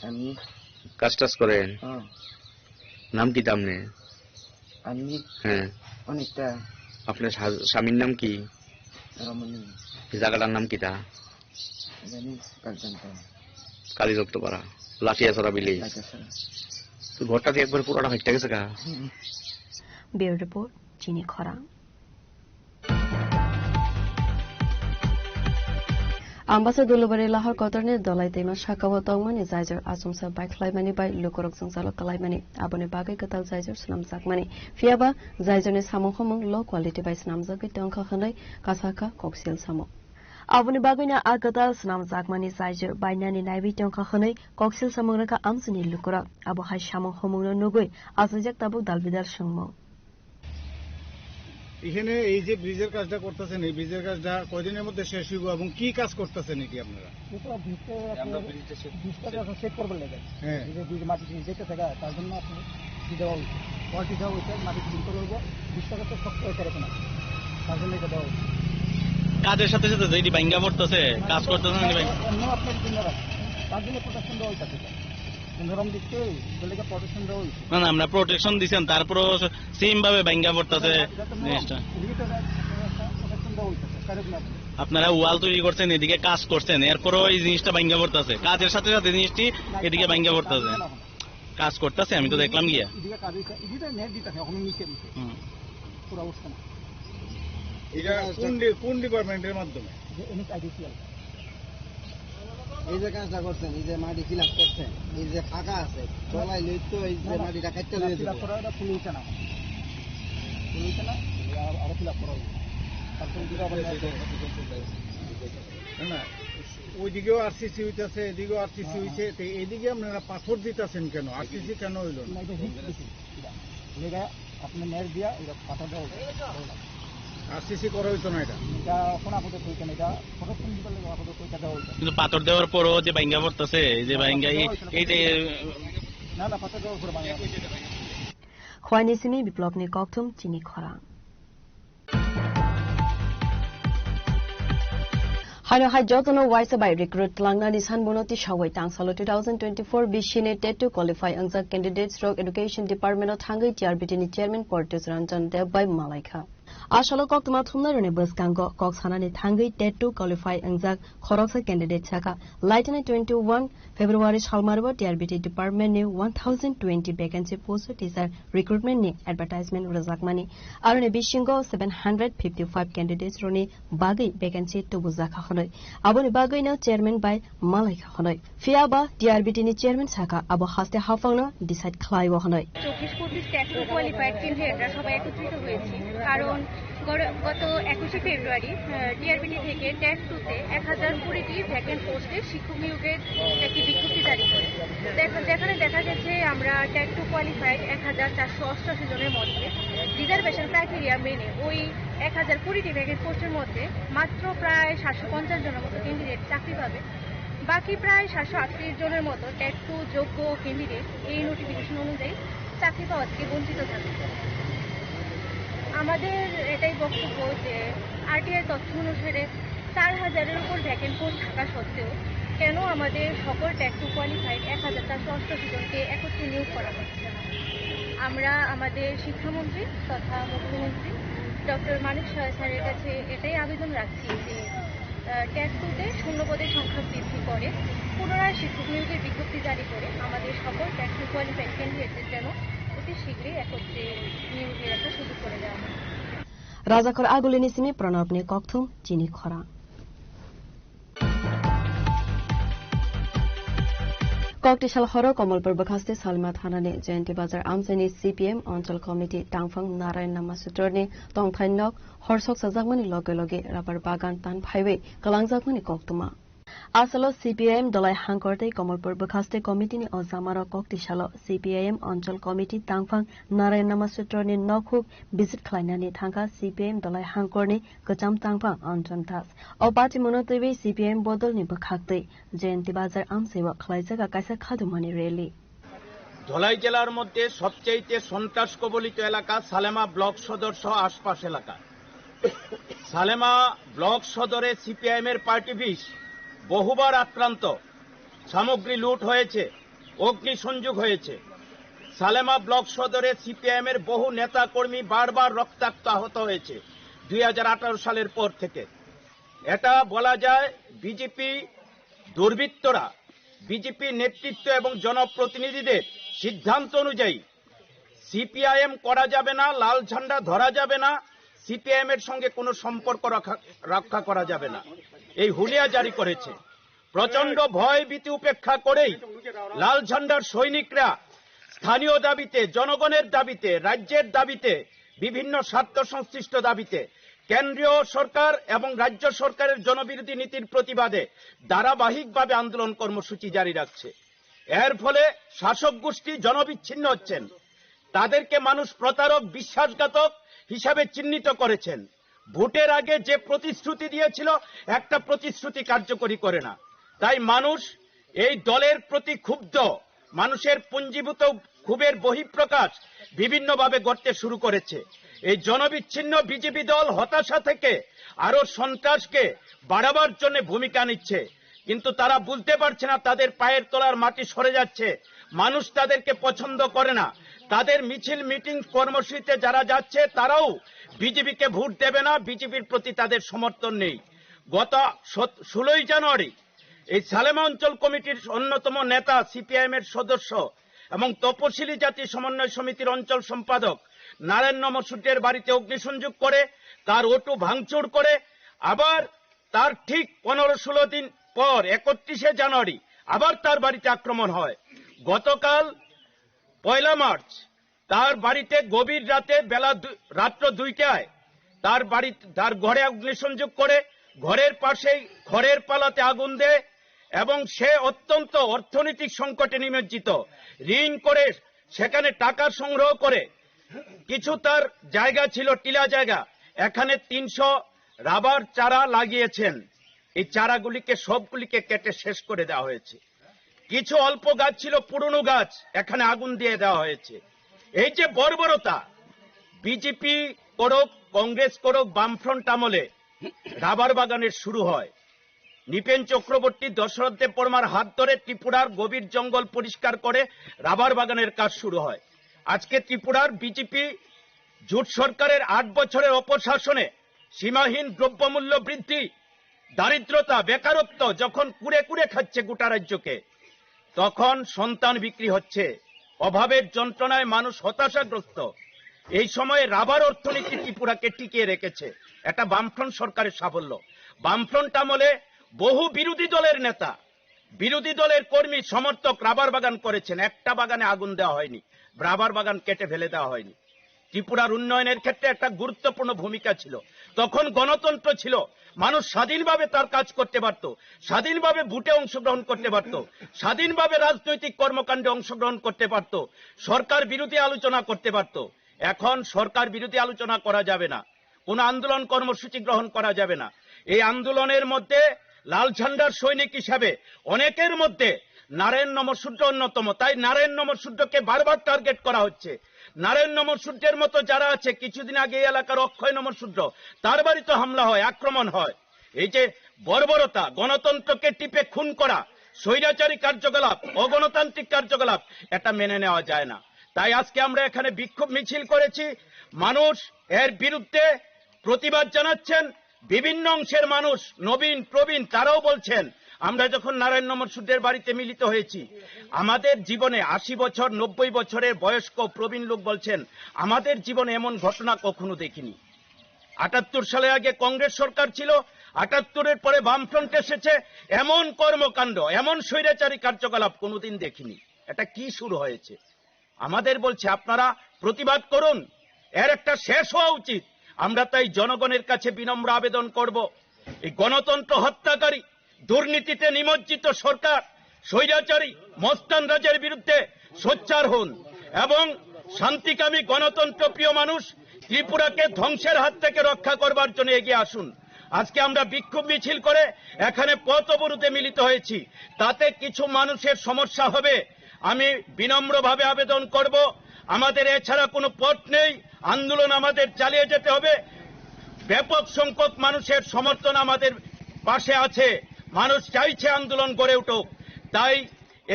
আমি কাজ টাজ করেন? হ্যাঁ। নাম কিতা আপনি? আমি হ্যাঁ। অনিতা। আপনার স্বা-, স্বামীর নাম কি? রমণী। এই জায়গাটার নাম কিতা? জানি, কালিকান্ত। কালীদত্তপাড়া, লাঠিয়াছড়া ভিলেজ। লাঠিয়াছড়া। তো ঘরটা তো একবারে পুরাটা ফাইট্টা গেছে গা? হুম। Bureau Report, Chini Khorang. Ambasa Dulubari Lahar Kotorni Dolai Teima sakao tongmani jaijor achomsa baikhlaimani bai lukurok jwngjalo kwlaimani, aboni bagwi kwtal jaijor swnamjakmani. Phiyaba jaijorni samung humung low quality bai swnamjagwi tongkha hwnwi kasakha koksil samung. Aboni bagwino a kwtal swnamjakmani jaijor bainani naiwi tongkha hwnwi koksil samung rwkha amchaini lukurok. Abo hai samung humungno nugwi achaijak tabuk dalbidal swngmung. এখানে এই যে ব্রিজের কাজটা করতেছেন, এই ব্রিজের কাজটা কয়দিনের মধ্যে শেষ হইব এবং কি কাজ করতেছেন এটি আপনারা? এটা তো ভিতরে আপনার আমরা ব্রিজটা সেট, ভিতরে সেট। এখন সেট করবার লাগে। হ্যাঁ। এই যে ব্রিজ মাটি দিয়ে যেতে থাকে, তার জন্য আপনি কি দেওয়া হয়েছে? কোয়ালিটি দেওয়া হয়েছে, মাটি ক্লিন করে হইব, ভিতরে তো শক্ত হয়ে থাকে না, তার জন্য এটা দেওয়া হয়েছে। কাজের সাথে সাথে যেটি ভাঙ্গা পড়তেছে, কাজ করতেছে না, ভাঙ্গা। অন্য আপনার জন্য রাখছে, তার জন্য প্রোটেকশন দেওয়া হয়েছে। নরম দিক থেকে বলে কি প্রোটেকশন দেওয়া হয়েছে। না, না, আমরা প্রোটেকশন দিছেন, তারপরেও সেম ভাবে ভাঙ্গা পড়তেছে এটা তো নরম। জিনিসটা। এদিকে তো একটা প্রোটেকশন দেওয়া হয়েছে, কারেন্ট না। আপনারা ওয়াল তৈরি করছেন, এদিকে কাজ করছেন, এরপরেও এই জিনিসটা ভাঙ্গা পড়তেছে। কাজের সাথে সাথে জিনিসটি না, এদিকে কাজ ভাঙ্গা করতেছে। না, না। কাজ করতেছে, আমি তো দেখলাম গিয়া। এদিকে কাজ হয়েছে, এদিকে নেট দিতে হবে, এখন নিচে নিচে। হুম। পুরো অবস্থা না। এটা কোন ডি-, কোন ডিপার্টমেন্টের মাধ্যমে? যে এনএইচআইডিসিএল। এই যে কাজটা করছেন, এই যে মাটি ফিল আপ করছেন, এই যে ফাঁকা আছে, তলায় লইতো এই যে না, না, মাটিটা কাটতে এটা লইয়ে ফিল আপ দিবো। করা, এটা ফুল হইছে না। ফুল হইছে না, এটা আরো, আরো ফিল আপ করা হইছে। তারপরে দুটো আবার না, ওইদিকেও আরসিসি হইতাছে, এদিকেও আরসিসি হ্যাঁ, হইছে, হ্যাঁ। তো এদিকে আপনারা পাথর দিতাছেন কেন? আরসিসি কেন হইল না? না, এটা হিট বেশি, এটা। লেগা আপনি নেট দিয়া, এটা পাথর দেওয়া হইছে। আরসিসি করা হইতো না এটা। এটা এখন আপাতত হইতো না, এটা প্রশাসন বিভাগে আপাতত এটা দেওয়া হইতো না। কিন্তু পাথর দেওয়ার পরও যে ভাঙ্গা পড়তেছে, এই যে না, ভাঙ্গা, পাথর এই, দেওয়া হইতো না। এই যে না, না, পাথর দেওয়ার পরে ভাঙ্গা। Khwaini simi biplopni kokthum chini khorang. Haino hai jotono waisa bai recruit tlangnani sanbono tisawai tangsalo two thousand twenty-four bisini TET two qualify wngjak candidates rok Education Department o thangwi T R B T ni chairman Portis Ranjan Deb bai malaikha. Asalo koktwma thumnairokni bwskango kok sanani thangwi TET two qualify wngjak khoroksa candidate sakha. Laitini twenty-one February salmaribo T R B T department ni one thousand twenty vacancy post o teacher recruitment ni advertisement rwjakmani. Aroni bisingo seven hundred fifty-five candidates rokni bagwi vacancy tubujakha hwnwi. Aboni bagwino chairman bai malaikha hwnwi. Phiya ba T R B T ni chairman sakha abo haste haphangno decide khlaio hwnwi. চব্বিশ পঁচিশ TET two qualified ক্যান্ডিডেটরা সবাই একত্রিত হয়েছি, কারণ গর-, গত একুশে ফেব্রুয়ারি টিআরবিটি থেকে টেট টুতে এক হাজার কুড়িটি ভ্যাকেন্ট পোস্টে শিক্ষক নিয়োগের একটি বিজ্ঞপ্তি জারি করে। দেখ-, যেখানে দেখা গেছে আমরা টেট টু কোয়ালিফাইড এক হাজার চারশো অষ্টআশি জনের মধ্যে রিজার্ভেশন ক্রাইটেরিয়া মেনে ওই এক হাজার কুড়িটি ভ্যাকেন্ট পোস্টের মধ্যে মাত্র প্রায় সাতশো পঞ্চাশ জনের মতো ক্যান্ডিডেট চাকরি পাবে। বাকি প্রায় সাতশো আটত্রিশ জনের মতো টেট টু যোগ্য ক্যান্ডিডেট এই নোটিফিকেশন অনুযায়ী চাকরি পাওয়া থেকে বঞ্চিত থাকবে। আমাদের এটাই বক্তব্য যে আরটিআই তথ্য অনুসারে চার হাজারের উপর ভ্যাকেন্ট পোস্ট থাকা সত্ত্বেও কেন আমাদের সকল টেট টু কোয়ালিফাইড এক হাজার চারশো অষ্টআশি জনকে একত্রে নিয়োগ করা হচ্ছে না? আমরা আমাদের শিক্ষামন্ত্রী তথা মুখ্যমন্ত্রী ডক্টর মানিক সাহা স্যারের কাছে এটাই আবেদন রাখছি যে টেট টুতে শূন্য পদের সংখ্যা বৃদ্ধি করে পুনরায় শিক্ষক নিয়োগের বিজ্ঞপ্তি জারি করে আমাদের সকল টেট টু কোয়ালিফাইড ক্যান্ডিডেটদের যেন অতি শীঘ্রই একত্রে নিয়োগের একটা সুযোগ করে দেওয়া হয়। Rajakhor agulini simi Pranabni kokthum chini khorang. Koktisal horo Komolpur bwkhaste Salima thanani Jayanti Bazar amchaini C P M Anchal Committee tangphang Narayan Nama Sutrani tongthai nok horsok sajakmani loge loge rabar bagan tan phaiwi kwlangjakmani koktwma. Asalo C P I M Dolai Hangkor tei Komolpur bwkhaste committee ni o jamarok koktisalo C P I M Anchal Committee tangphang Narayan Nama Sutrani nokhuk visit khlainani thangkha C P I M Dolai Hangkorni kwcham tangphang Anjan Das. O party mono twiwi C P I M bodolni bwkhaktwi Jayanti Bazar amchaiwo khlaijak kaisa khadumani rally. Dhalai জেলার মধ্যে সবচেয়ে সন্ত্রাস কবলিত এলাকা সালেমা ব্লক সদর সহ আশপাশ এলাকা। সালেমা ব্লক সদরে সিপিআইএম এর পার্টি অফিস বহুবার আক্রান্ত, সামগ্রী লুট হয়েছে, অগ্নিসংযোগ হয়েছে। সালেমা ব্লক সদরে সিপিআইএম এর বহু নেতাকর্মী বারবার রক্তাক্ত আহত হয়েছে দুই হাজার আঠারো সালের পর থেকে। এটা বলা যায় বিজেপি দুর্বৃত্তরা, বিজেপি নেতৃত্ব এবং জনপ্রতিনিধিদের সিদ্ধান্ত অনুযায়ী সিপিআইএম করা যাবে না, লাল ঝান্ডা ধরা যাবে না, সিপিআইএম এর সঙ্গে কোনো সম্পর্ক রক্ষা, রক্ষা করা যাবে না, এই হুলিয়া জারি করেছে। প্রচণ্ড ভয় ভীতি উপেক্ষা করেই লাল ঝান্ডার সৈনিকরা স্থানীয় দাবিতে, জনগণের দাবিতে, রাজ্যের দাবিতে, বিভিন্ন স্বার্থ সংশ্লিষ্ট দাবিতে কেন্দ্রীয় সরকার এবং রাজ্য সরকারের জনবিরোধী নীতির প্রতিবাদে ধারাবাহিকভাবে আন্দোলন কর্মসূচি জারি রাখছে। এর ফলে শাসক গোষ্ঠী জনবিচ্ছিন্ন হচ্ছেন, তাদেরকে মানুষ প্রতারক, বিশ্বাসঘাতক হিসাবে চিহ্নিত করেছেন। ভোটের আগে যে প্রতিশ্রুতি দিয়েছিল, একটা প্রতিশ্রুতি কার্যকরী করে না। তাই মানুষ এই দলের প্রতি ক্ষুব্ধ, মানুষের পুঞ্জীভূত ক্ষোভের বহিঃপ্রকাশ বিভিন্নভাবে ঘটতে শুরু করেছে। এই জনবিচ্ছিন্ন বিজেপি দল হতাশা থেকে আরো সন্ত্রাসকে বাড়াবার জন্য ভূমিকা নিচ্ছে, কিন্তু তারা বুঝতে পারছে না তাদের পায়ের তলার মাটি সরে যাচ্ছে, মানুষ তাদেরকে পছন্দ করে না। তাদের মিছিল, মিটিং, কর্মসূচিতে যারা যাচ্ছে, তারাও বিজেপিকে ভোট দেবে না, বিজেপির প্রতি তাদের সমর্থন নেই। গত সত-, ষোলোই জানুয়ারি এই সালেমা অঞ্চল কমিটির অন্যতম নেতা, সিপিআইএম এর সদস্য এবং তপশিলি জাতি সমন্বয় সমিতির অঞ্চল সম্পাদক নারায়ণ নমসূত্রের বাড়িতে অগ্নিসংযোগ করে তার অটো ভাঙচুর করে, আবার তার ঠিক পনেরো ষোলো দিন পর একত্রিশে জানুয়ারি আবার তার বাড়িতে আক্রমণ হয়। গতকাল পয়লা মার্চ তার বাড়িতে গভীর রাতে বেলা দু-, রাত্র দুইটায় তার বাড়ি, তার ঘরে অগ্নিসংযোগ করে ঘরের পাশেই খড়ের পালাতে আগুন দেয় এবং সে অত্যন্ত অর্থনৈতিক সংকটে নিমজ্জিত। ঋণ করে সেখানে টাকা সংগ্রহ করে কিছু তার জায়গা ছিল, টিলা জায়গা, এখানে তিনশো রাবার চারা লাগিয়েছেন। এই চারাগুলিকে সবগুলিকে কেটে শেষ করে দেওয়া হয়েছে। কিছু অল্প গাছ ছিল, পুরনো গাছ, এখানে আগুন দিয়ে দেওয়া হয়েছে। এই যে বর্বরতা, বিজেপি করুক, কংগ্রেস করুক, বামফ্রন্ট আমলে রাবার বাগানের শুরু হয়। নৃপেন চক্রবর্তী, দশরথ দেববর্মার হাত ধরে ত্রিপুরার গভীর জঙ্গল পরিষ্কার করে রাবার বাগানের কাজ শুরু হয়। আজকে ত্রিপুরার বিজেপি জোট সরকারের আট বছরের অপশাসনে সীমাহীন দ্রব্যমূল্য বৃদ্ধি, দারিদ্রতা, বেকারত্ব যখন কুড়ে কুড়ে খাচ্ছে গোটা রাজ্যকে, তখন সন্তান বিক্রি হচ্ছে, অভাবের যন্ত্রণায় মানুষ হতাশাগ্রস্ত। এই সময়ে রাবার অর্থনীতি ত্রিপুরাকে টিকিয়ে রেখেছে, এটা বামফ্রন্ট সরকারের সাফল্য। বামফ্রন্ট আমলে বহু বিরোধী দলের নেতা, বিরোধী দলের কর্মী সমর্থক রাবার বাগান করেছেন, একটা বাগানে আগুন দেওয়া হয়নি, রাবার বাগান কেটে ফেলে দেওয়া হয়নি। ত্রিপুরার উন্নয়নের ক্ষেত্রে একটা গুরুত্বপূর্ণ ভূমিকা ছিল। তখন গণতন্ত্র ছিল, মানুষ স্বাধীনভাবে তার কাজ করতে পারত, স্বাধীনভাবে ভোটে অংশগ্রহণ করতে পারত, স্বাধীনভাবে রাজনৈতিক কর্মকাণ্ডে অংশগ্রহণ করতে পারত, সরকার বিরোধী আলোচনা করতে পারত। এখন সরকার বিরোধী আলোচনা করা যাবে না, কোনো আন্দোলন কর্মসূচি গ্রহণ করা যাবে না। এই আন্দোলনের মধ্যে লাল ঝান্ডার সৈনিক হিসাবে অনেকের মধ্যে নারায়ণ নমঃশূদ্র অন্যতম। তাই নারায়ণ নমঃশূদ্রকে বারবার টার্গেট করা হচ্ছে। নারায়ণ নমঃশূদ্রের মতো যারা আছে, কিছুদিন আগে এই এলাকার অক্ষয় নমঃশূদ্র, তার বাড়িতে হামলা হয়, আক্রমণ হয়। এই যে বর্বরতা, গণতন্ত্রকে টিপে খুন করা, স্বৈরাচারী কার্যকলাপ, অগণতান্ত্রিক কার্যকলাপ, এটা মেনে নেওয়া যায় না। তাই আজকে আমরা এখানে বিক্ষোভ মিছিল করেছি। মানুষ এর বিরুদ্ধে প্রতিবাদ জানাচ্ছেন। বিভিন্ন অংশের মানুষ, নবীন প্রবীণ, তারাও বলছেন, আমরা যখন নারায়ণ নমঃশূদ্রের বাড়িতে মিলিত হয়েছি, আমাদের জীবনে, আশি বছর, নব্বই বছরের বয়স্ক প্রবীণ লোক বলছেন, আমাদের জীবনে এমন ঘটনা কখনো দেখিনি। আটাত্তর সালে আগে কংগ্রেস সরকার ছিল, আটাত্তরের পরে বামফ্রন্ট এসেছে, এমন কর্মকাণ্ড, এমন স্বৈরাচারী কার্যকলাপ কোনোদিন দেখিনি। এটা কি শুরু হয়েছে? আমাদের বলছে, আপনারা প্রতিবাদ করুন, এর একটা শেষ হওয়া উচিত। আমরা তাই জনগণের কাছে বিনম্র আবেদন করব, এই গণতন্ত্র হত্যাকারী, দুর্নীতিতে নিমজ্জিত সরকার, স্বৈরাচারী মস্তান রাজের বিরুদ্ধে সোচ্চার হন এবং শান্তিকামী গণতন্ত্র প্রিয় মানুষ ত্রিপুরাকে ধ্বংসের হাত থেকে রক্ষা করবার জন্য এগিয়ে আসুন। আজকে আমরা বিক্ষোভ মিছিল করে এখানে পথ অবরোধে মিলিত হয়েছি, তাতে কিছু মানুষের সমস্যা হবে। আমি বিনম্রভাবে আবেদন করব, আমাদের এছাড়া কোনো পথ নেই, আন্দোলন আমাদের চালিয়ে যেতে হবে। ব্যাপক সংখ্যক মানুষের সমর্থন আমাদের পাশে আছে, মানুষ চাইছে আন্দোলন গড়ে উঠুক। তাই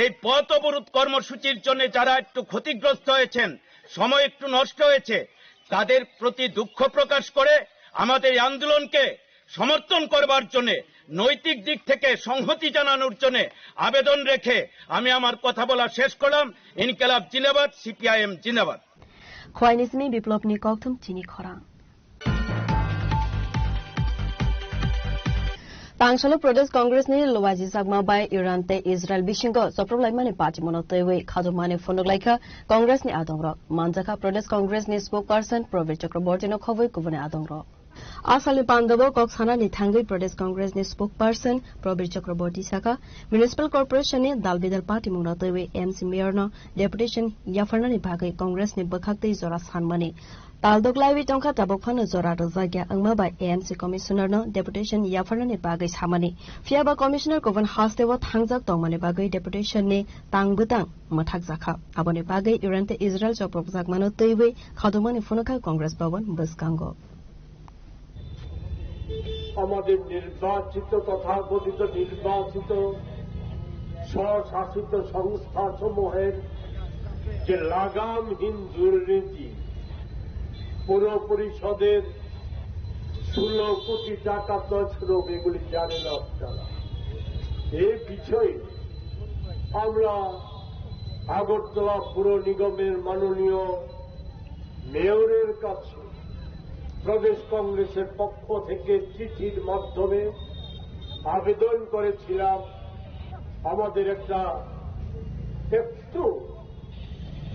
এই পথ অবরোধ কর্মসূচির জন্য যারা একটু ক্ষতিগ্রস্ত হয়েছেন, সময় একটু নষ্ট হয়েছে, তাদের প্রতি দুঃখ প্রকাশ করে আমাদের এই আন্দোলনকে সমর্থন করবার জন্য, নৈতিক দিক থেকে সংহতি জানানোর জন্য আবেদন রেখে আমি আমার কথা বলা শেষ করলাম। ইনকিলাব জিন্দাবাদ, সিপিআইএম জিন্দাবাদ। Khwai ni simi biplopni kokthum chini khorang. Tangsalo Pradesh Congress ni luaji jakma bai Iran tei Israel bisingo choproklaimani patimuno twiwi khajokmani phunuk laikha Congress ni adongrok. Manjakha Pradesh Congress ni spokesperson Probir Chakraborty no khobwi kubuni adongrok. A salni pandao kok sanani thangwi Pradesh Congress ni spokesperson Probir Chakraborty sakha, Municipal Corporation ni dal bidal party mungno twiwi M C mayor no deputation yapharnani bagwi Congress ni bwkhak tei jora sanmani. Tal doklaiwi tongkha, tabuk phano jora rwjakya wngma bai A M C commissioner no deputation yapharnani bagwi samani. Phiyaba commissioner kubun hasteo thangjak tongmani bagwi deputation ni tang bwtang mwthakjakha. Aboni bagwi Iran tei Israel choprokjakmano twiwi khadokmani phunukha Congress Bhavan bwskango. আমাদের নির্বাচিত, তথাকথিত নির্বাচিত স্বশাসিত সংস্থা সমূহের যে লাগামহীন দুর্নীতি, পৌর পরিষদের ষোলো কোটি টাকা তছরূপ, এগুলি জানেন আপনারা। এই বিষয়ে আমরা আগরতলা পুর নিগমের মাননীয় মেয়রের কাছে প্রদেশ কংগ্রেসের পক্ষ থেকে চিঠির মাধ্যমে আবেদন করেছিলাম, আমাদের একটা একটু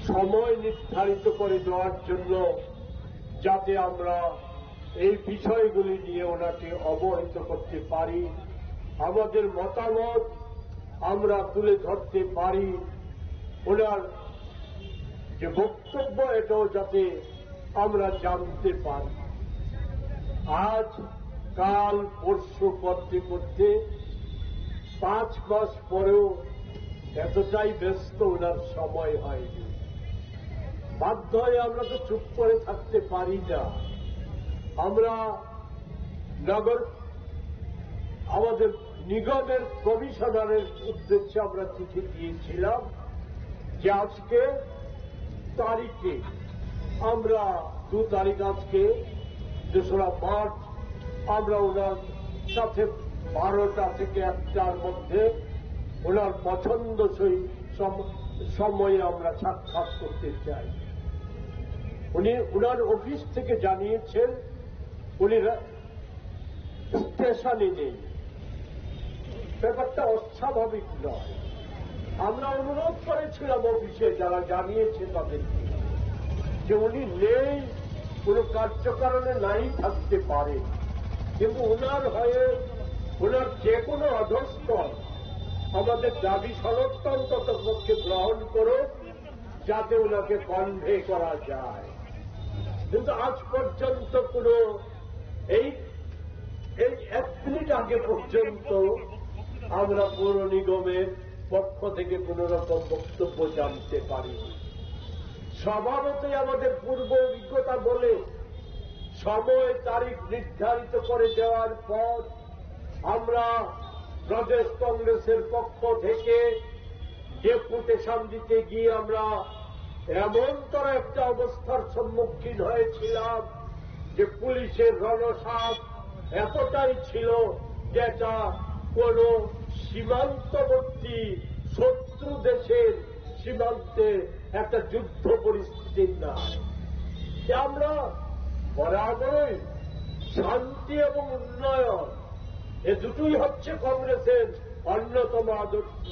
সময় নির্ধারিত করে দেওয়ার জন্য, যাতে আমরা এই বিষয়গুলি নিয়ে ওনাকে অবহিত করতে পারি, আমাদের মতামত আমরা তুলে ধরতে পারি, ওনার যে বক্তব্য, এটাও যাতে আমরা জানতে পারি। আজ, কাল, পরশু করতে করতে পাঁচ মাস পরেও এতটাই ব্যস্ত, ওনার সময় হয়নি। বাধ্য হয়ে আমরা তো চুপ করে থাকতে পারি না। আমরা নগর, আমাদের নিগমের কমিশনারের উদ্দেশ্যে আমরা চিঠি দিয়েছিলাম যে আজকে তারিখে আমরা, দু তারিখ আজকে, দোসরা মার্চ, আমরা ওনার সাথে বারোটা থেকে একটার মধ্যে ওনার পছন্দসই সম-, সময়ে আমরা সাক্ষাৎ করতে চাই। উনি ওনার অফিস থেকে জানিয়েছেন, উনি রা-, স্টেশনে নেই। ব্যাপারটা অস্বাভাবিক নয়। আমরা অনুরোধ করেছিলাম অফিসে, যারা জানিয়েছে তাদেরকে, যে উনি নেই, কোনো কার্যকারণে নাই থাকতে পারে, কিন্তু ওনার হয়ে ওনার যে কোনো অধস্তন আমাদের দাবি সনদটা অন্তত পক্ষে গ্রহণ করুক, যাতে ওনাকে কনভে করা যায়। কিন্তু আজ পর্যন্ত কোনো, এই, এই এক মিনিট আগে পর্যন্ত আমরা পৌর নিগমের পক্ষ থেকে কোনো রকম বক্তব্য জানতে পারিনি। স্বভাবতই আমাদের পূর্ব অভিজ্ঞতা বলে, সময় তারিখ নির্ধারিত করে দেওয়ার পর আমরা প্রদেশ কংগ্রেসের পক্ষ থেকে ডেপুটেশন দিতে গিয়ে আমরা এমনতর একটা অবস্থার সম্মুখীন হয়েছিলাম যে পুলিশের রণসাজ এতটাই ছিল, যেটা কোনো সীমান্তবর্তী শত্রু দেশের সীমান্তে একটা যুদ্ধ পরিস্থিতির নাম। যে আমরা বরাবরই শান্তি এবং উন্নয়ন, এ দুটোই হচ্ছে কংগ্রেসের অন্যতম আদর্শ।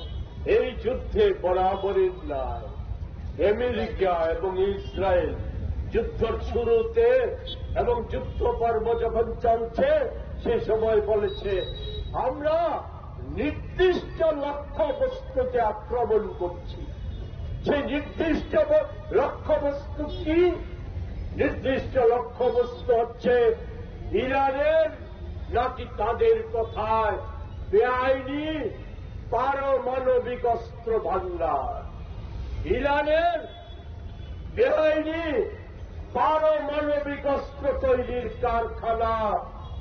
এই যুদ্ধে বরাবরের ন্যায় আমেরিকা এবং ইসরায়েল যুদ্ধর শুরুতে এবং যুদ্ধ পর্ব যখন চলছে, সে সময় বলেছে, আমরা নির্দিষ্ট লক্ষ্যবস্তুতে আক্রমণ করছি। সেই নির্দিষ্ট ব-, লক্ষ্যবস্তু কি? নির্দিষ্ট লক্ষ্যবস্তু হচ্ছে ইরানের নাকি তাদের কথায় বেআইনি পারমাণবিক অস্ত্র ভান্ডার। ইরানের বেআইনি পারমাণবিক অস্ত্র তৈরির কারখানা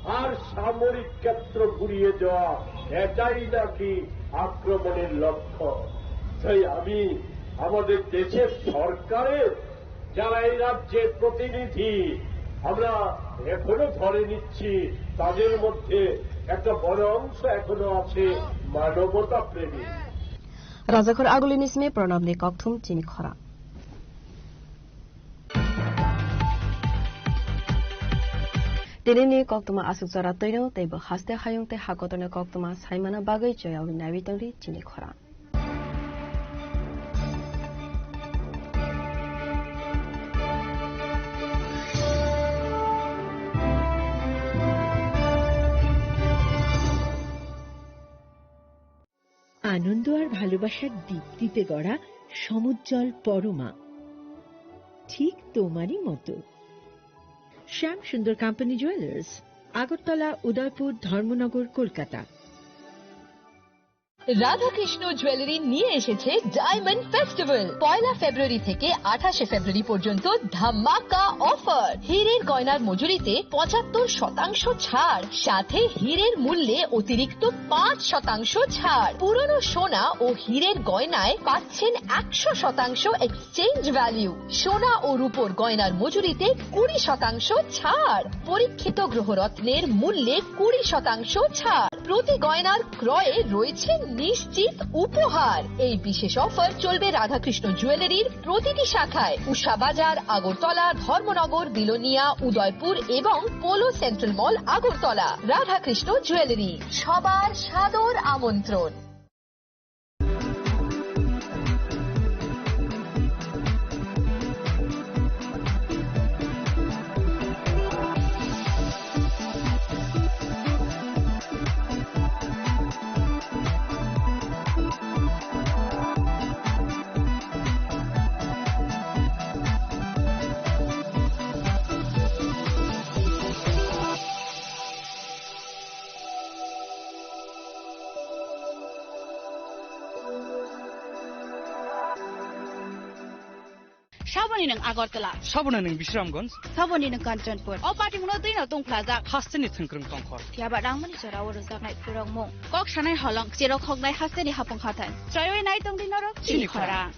আর সামরিক ক্ষেত্র গুড়িয়ে দেওয়া, এটাই নাকি আক্রমণের লক্ষ্য। তাই আমি আমাদের দেশের সরকারের যারা এই রাজ্যের প্রতিনিধি, আমরা এখনো ধরে নিচ্ছি, তাদের মধ্যে একটা বড় অংশ এখনো আছে মানবতা প্রেমী। Rajakhor Agulini simi Pranabni kokthum chini khorang. Tinini koktwma aswk jora twino tei bo haste hayung tei hakotorni koktwma saimana bagwi joyawi naiwi tongdi chini khorang. আনন্দ আর ভালোবাসার দীপ্তিতে গড়া সমুজ্জ্বল পরমা, ঠিক তোমারই মতো। শ্যাম সুন্দর কোম্পানি জুয়েলার্স, আগরতলা, উদয়পুর, ধর্মনগর, কলকাতা। রাধাকৃষ্ণ জুয়েলারি নিয়ে এসেছে ডায়মন্ড ফেস্টিভ্যাল। পয়লা ফেব্রুয়ারি থেকে আঠাশে ফেব্রুয়ারি পর্যন্ত ধামাকা অফার। হীরের গয়নার মজুরিতে পঁচাত্তর শতাংশ ছাড়, সাথে হীরের মূল্যে অতিরিক্ত পাঁচ শতাংশ ছাড়। পুরনো সোনা ও হীরের গয়নায় পাচ্ছেন একশো শতাংশ এক্সচেঞ্জ ভ্যালু। সোনা ও রূপোর গয়নার মজুরিতে কুড়ি শতাংশ ছাড়। পরীক্ষিত গ্রহরত্নের মূল্যে কুড়ি শতাংশ ছাড়। প্রতি গয়নার ক্রয়ে রয়েছে নিশ্চিত উপহার। এই বিশেষ অফার চলবে রাধাকৃষ্ণ জুয়েলারির প্রতিটি শাখায়, উষা বাজার, আগরতলা, ধর্মনগর, বিলোনিয়া, উদয়পুর এবং পোলো সেন্ট্রাল মল, আগরতলা। রাধাকৃষ্ণ জুয়েলারি, সবার সাদর আমন্ত্রণ। Saboni nwng Agartala. Saboni nwng Bisramganj. Saboni nwng Kanchanpur. O patimungno twino tungphlajak. Hasteni thwngkwrwng tongkhor. Phiya ba nangmani jora o rwjaknai phurokmung. Kok sanai holong, cherok hoknai hasteni hapung hathai. Chroiwi nai tongdi norok chini khorang.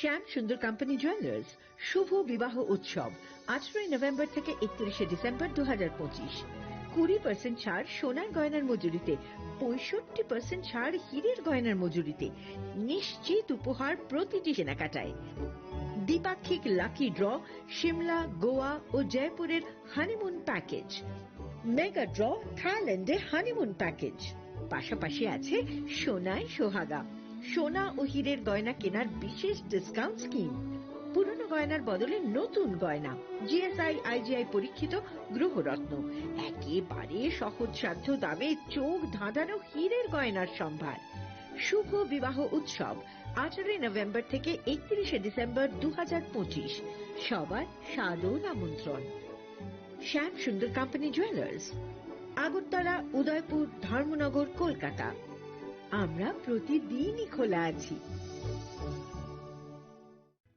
শ্যাম সুন্দর company jewellers শুভ বিবাহ উৎসব আঠারোই নভেম্বর থেকে একত্রিশে ডিসেম্বর দু হাজার পঁচিশ। কুড়ি পার্সেন্ট ছাড় সোনার গয়নার মজুরিতে, পঁয়ষট্টি পার্সেন্ট ছাড় হীরের গয়নার মজুরিতে, নিশ্চিত উপহার প্রতিটি কেনাকাটায়। দ্বিপাক্ষিক লাকি ড্র, সিমলা, গোয়া ও জয়পুরের হানিমুন প্যাকেজ, মেগা ড্র, থাইল্যান্ডে হানিমুন প্যাকেজ, পাশাপাশি আছে সোনায় সোহাগা, সোনা ও হীরের গয়না কেনার বিশেষ ডিসকাউন্ট স্কিম। পুরনো গয়নার বদলে নতুন গয়না, জিএসআই আইজিআই পরীক্ষিত গ্রহরত্ন, একেবারে সহজসাধ্য দামে চোখ ধাঁধানো হীরের গয়নার সম্ভার। শুভ বিবাহ উৎসব আঠারোই নভেম্বর থেকে একত্রিশে ডিসেম্বর দু হাজার পঁচিশ। সবার সাদর আমন্ত্রণ। শ্যাম সুন্দর কোম্পানি জুয়েলার্স, আগরতলা, উদয়পুর, ধর্মনগর, কলকাতা। আমরা প্রতিদিনই খোলা আছি।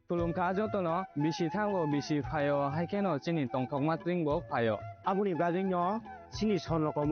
Khulumkha jotono, bisi thango bisi phaio, hai kheno chini tongthokma twingbo phaio. Aboni bagwino chini sorno kom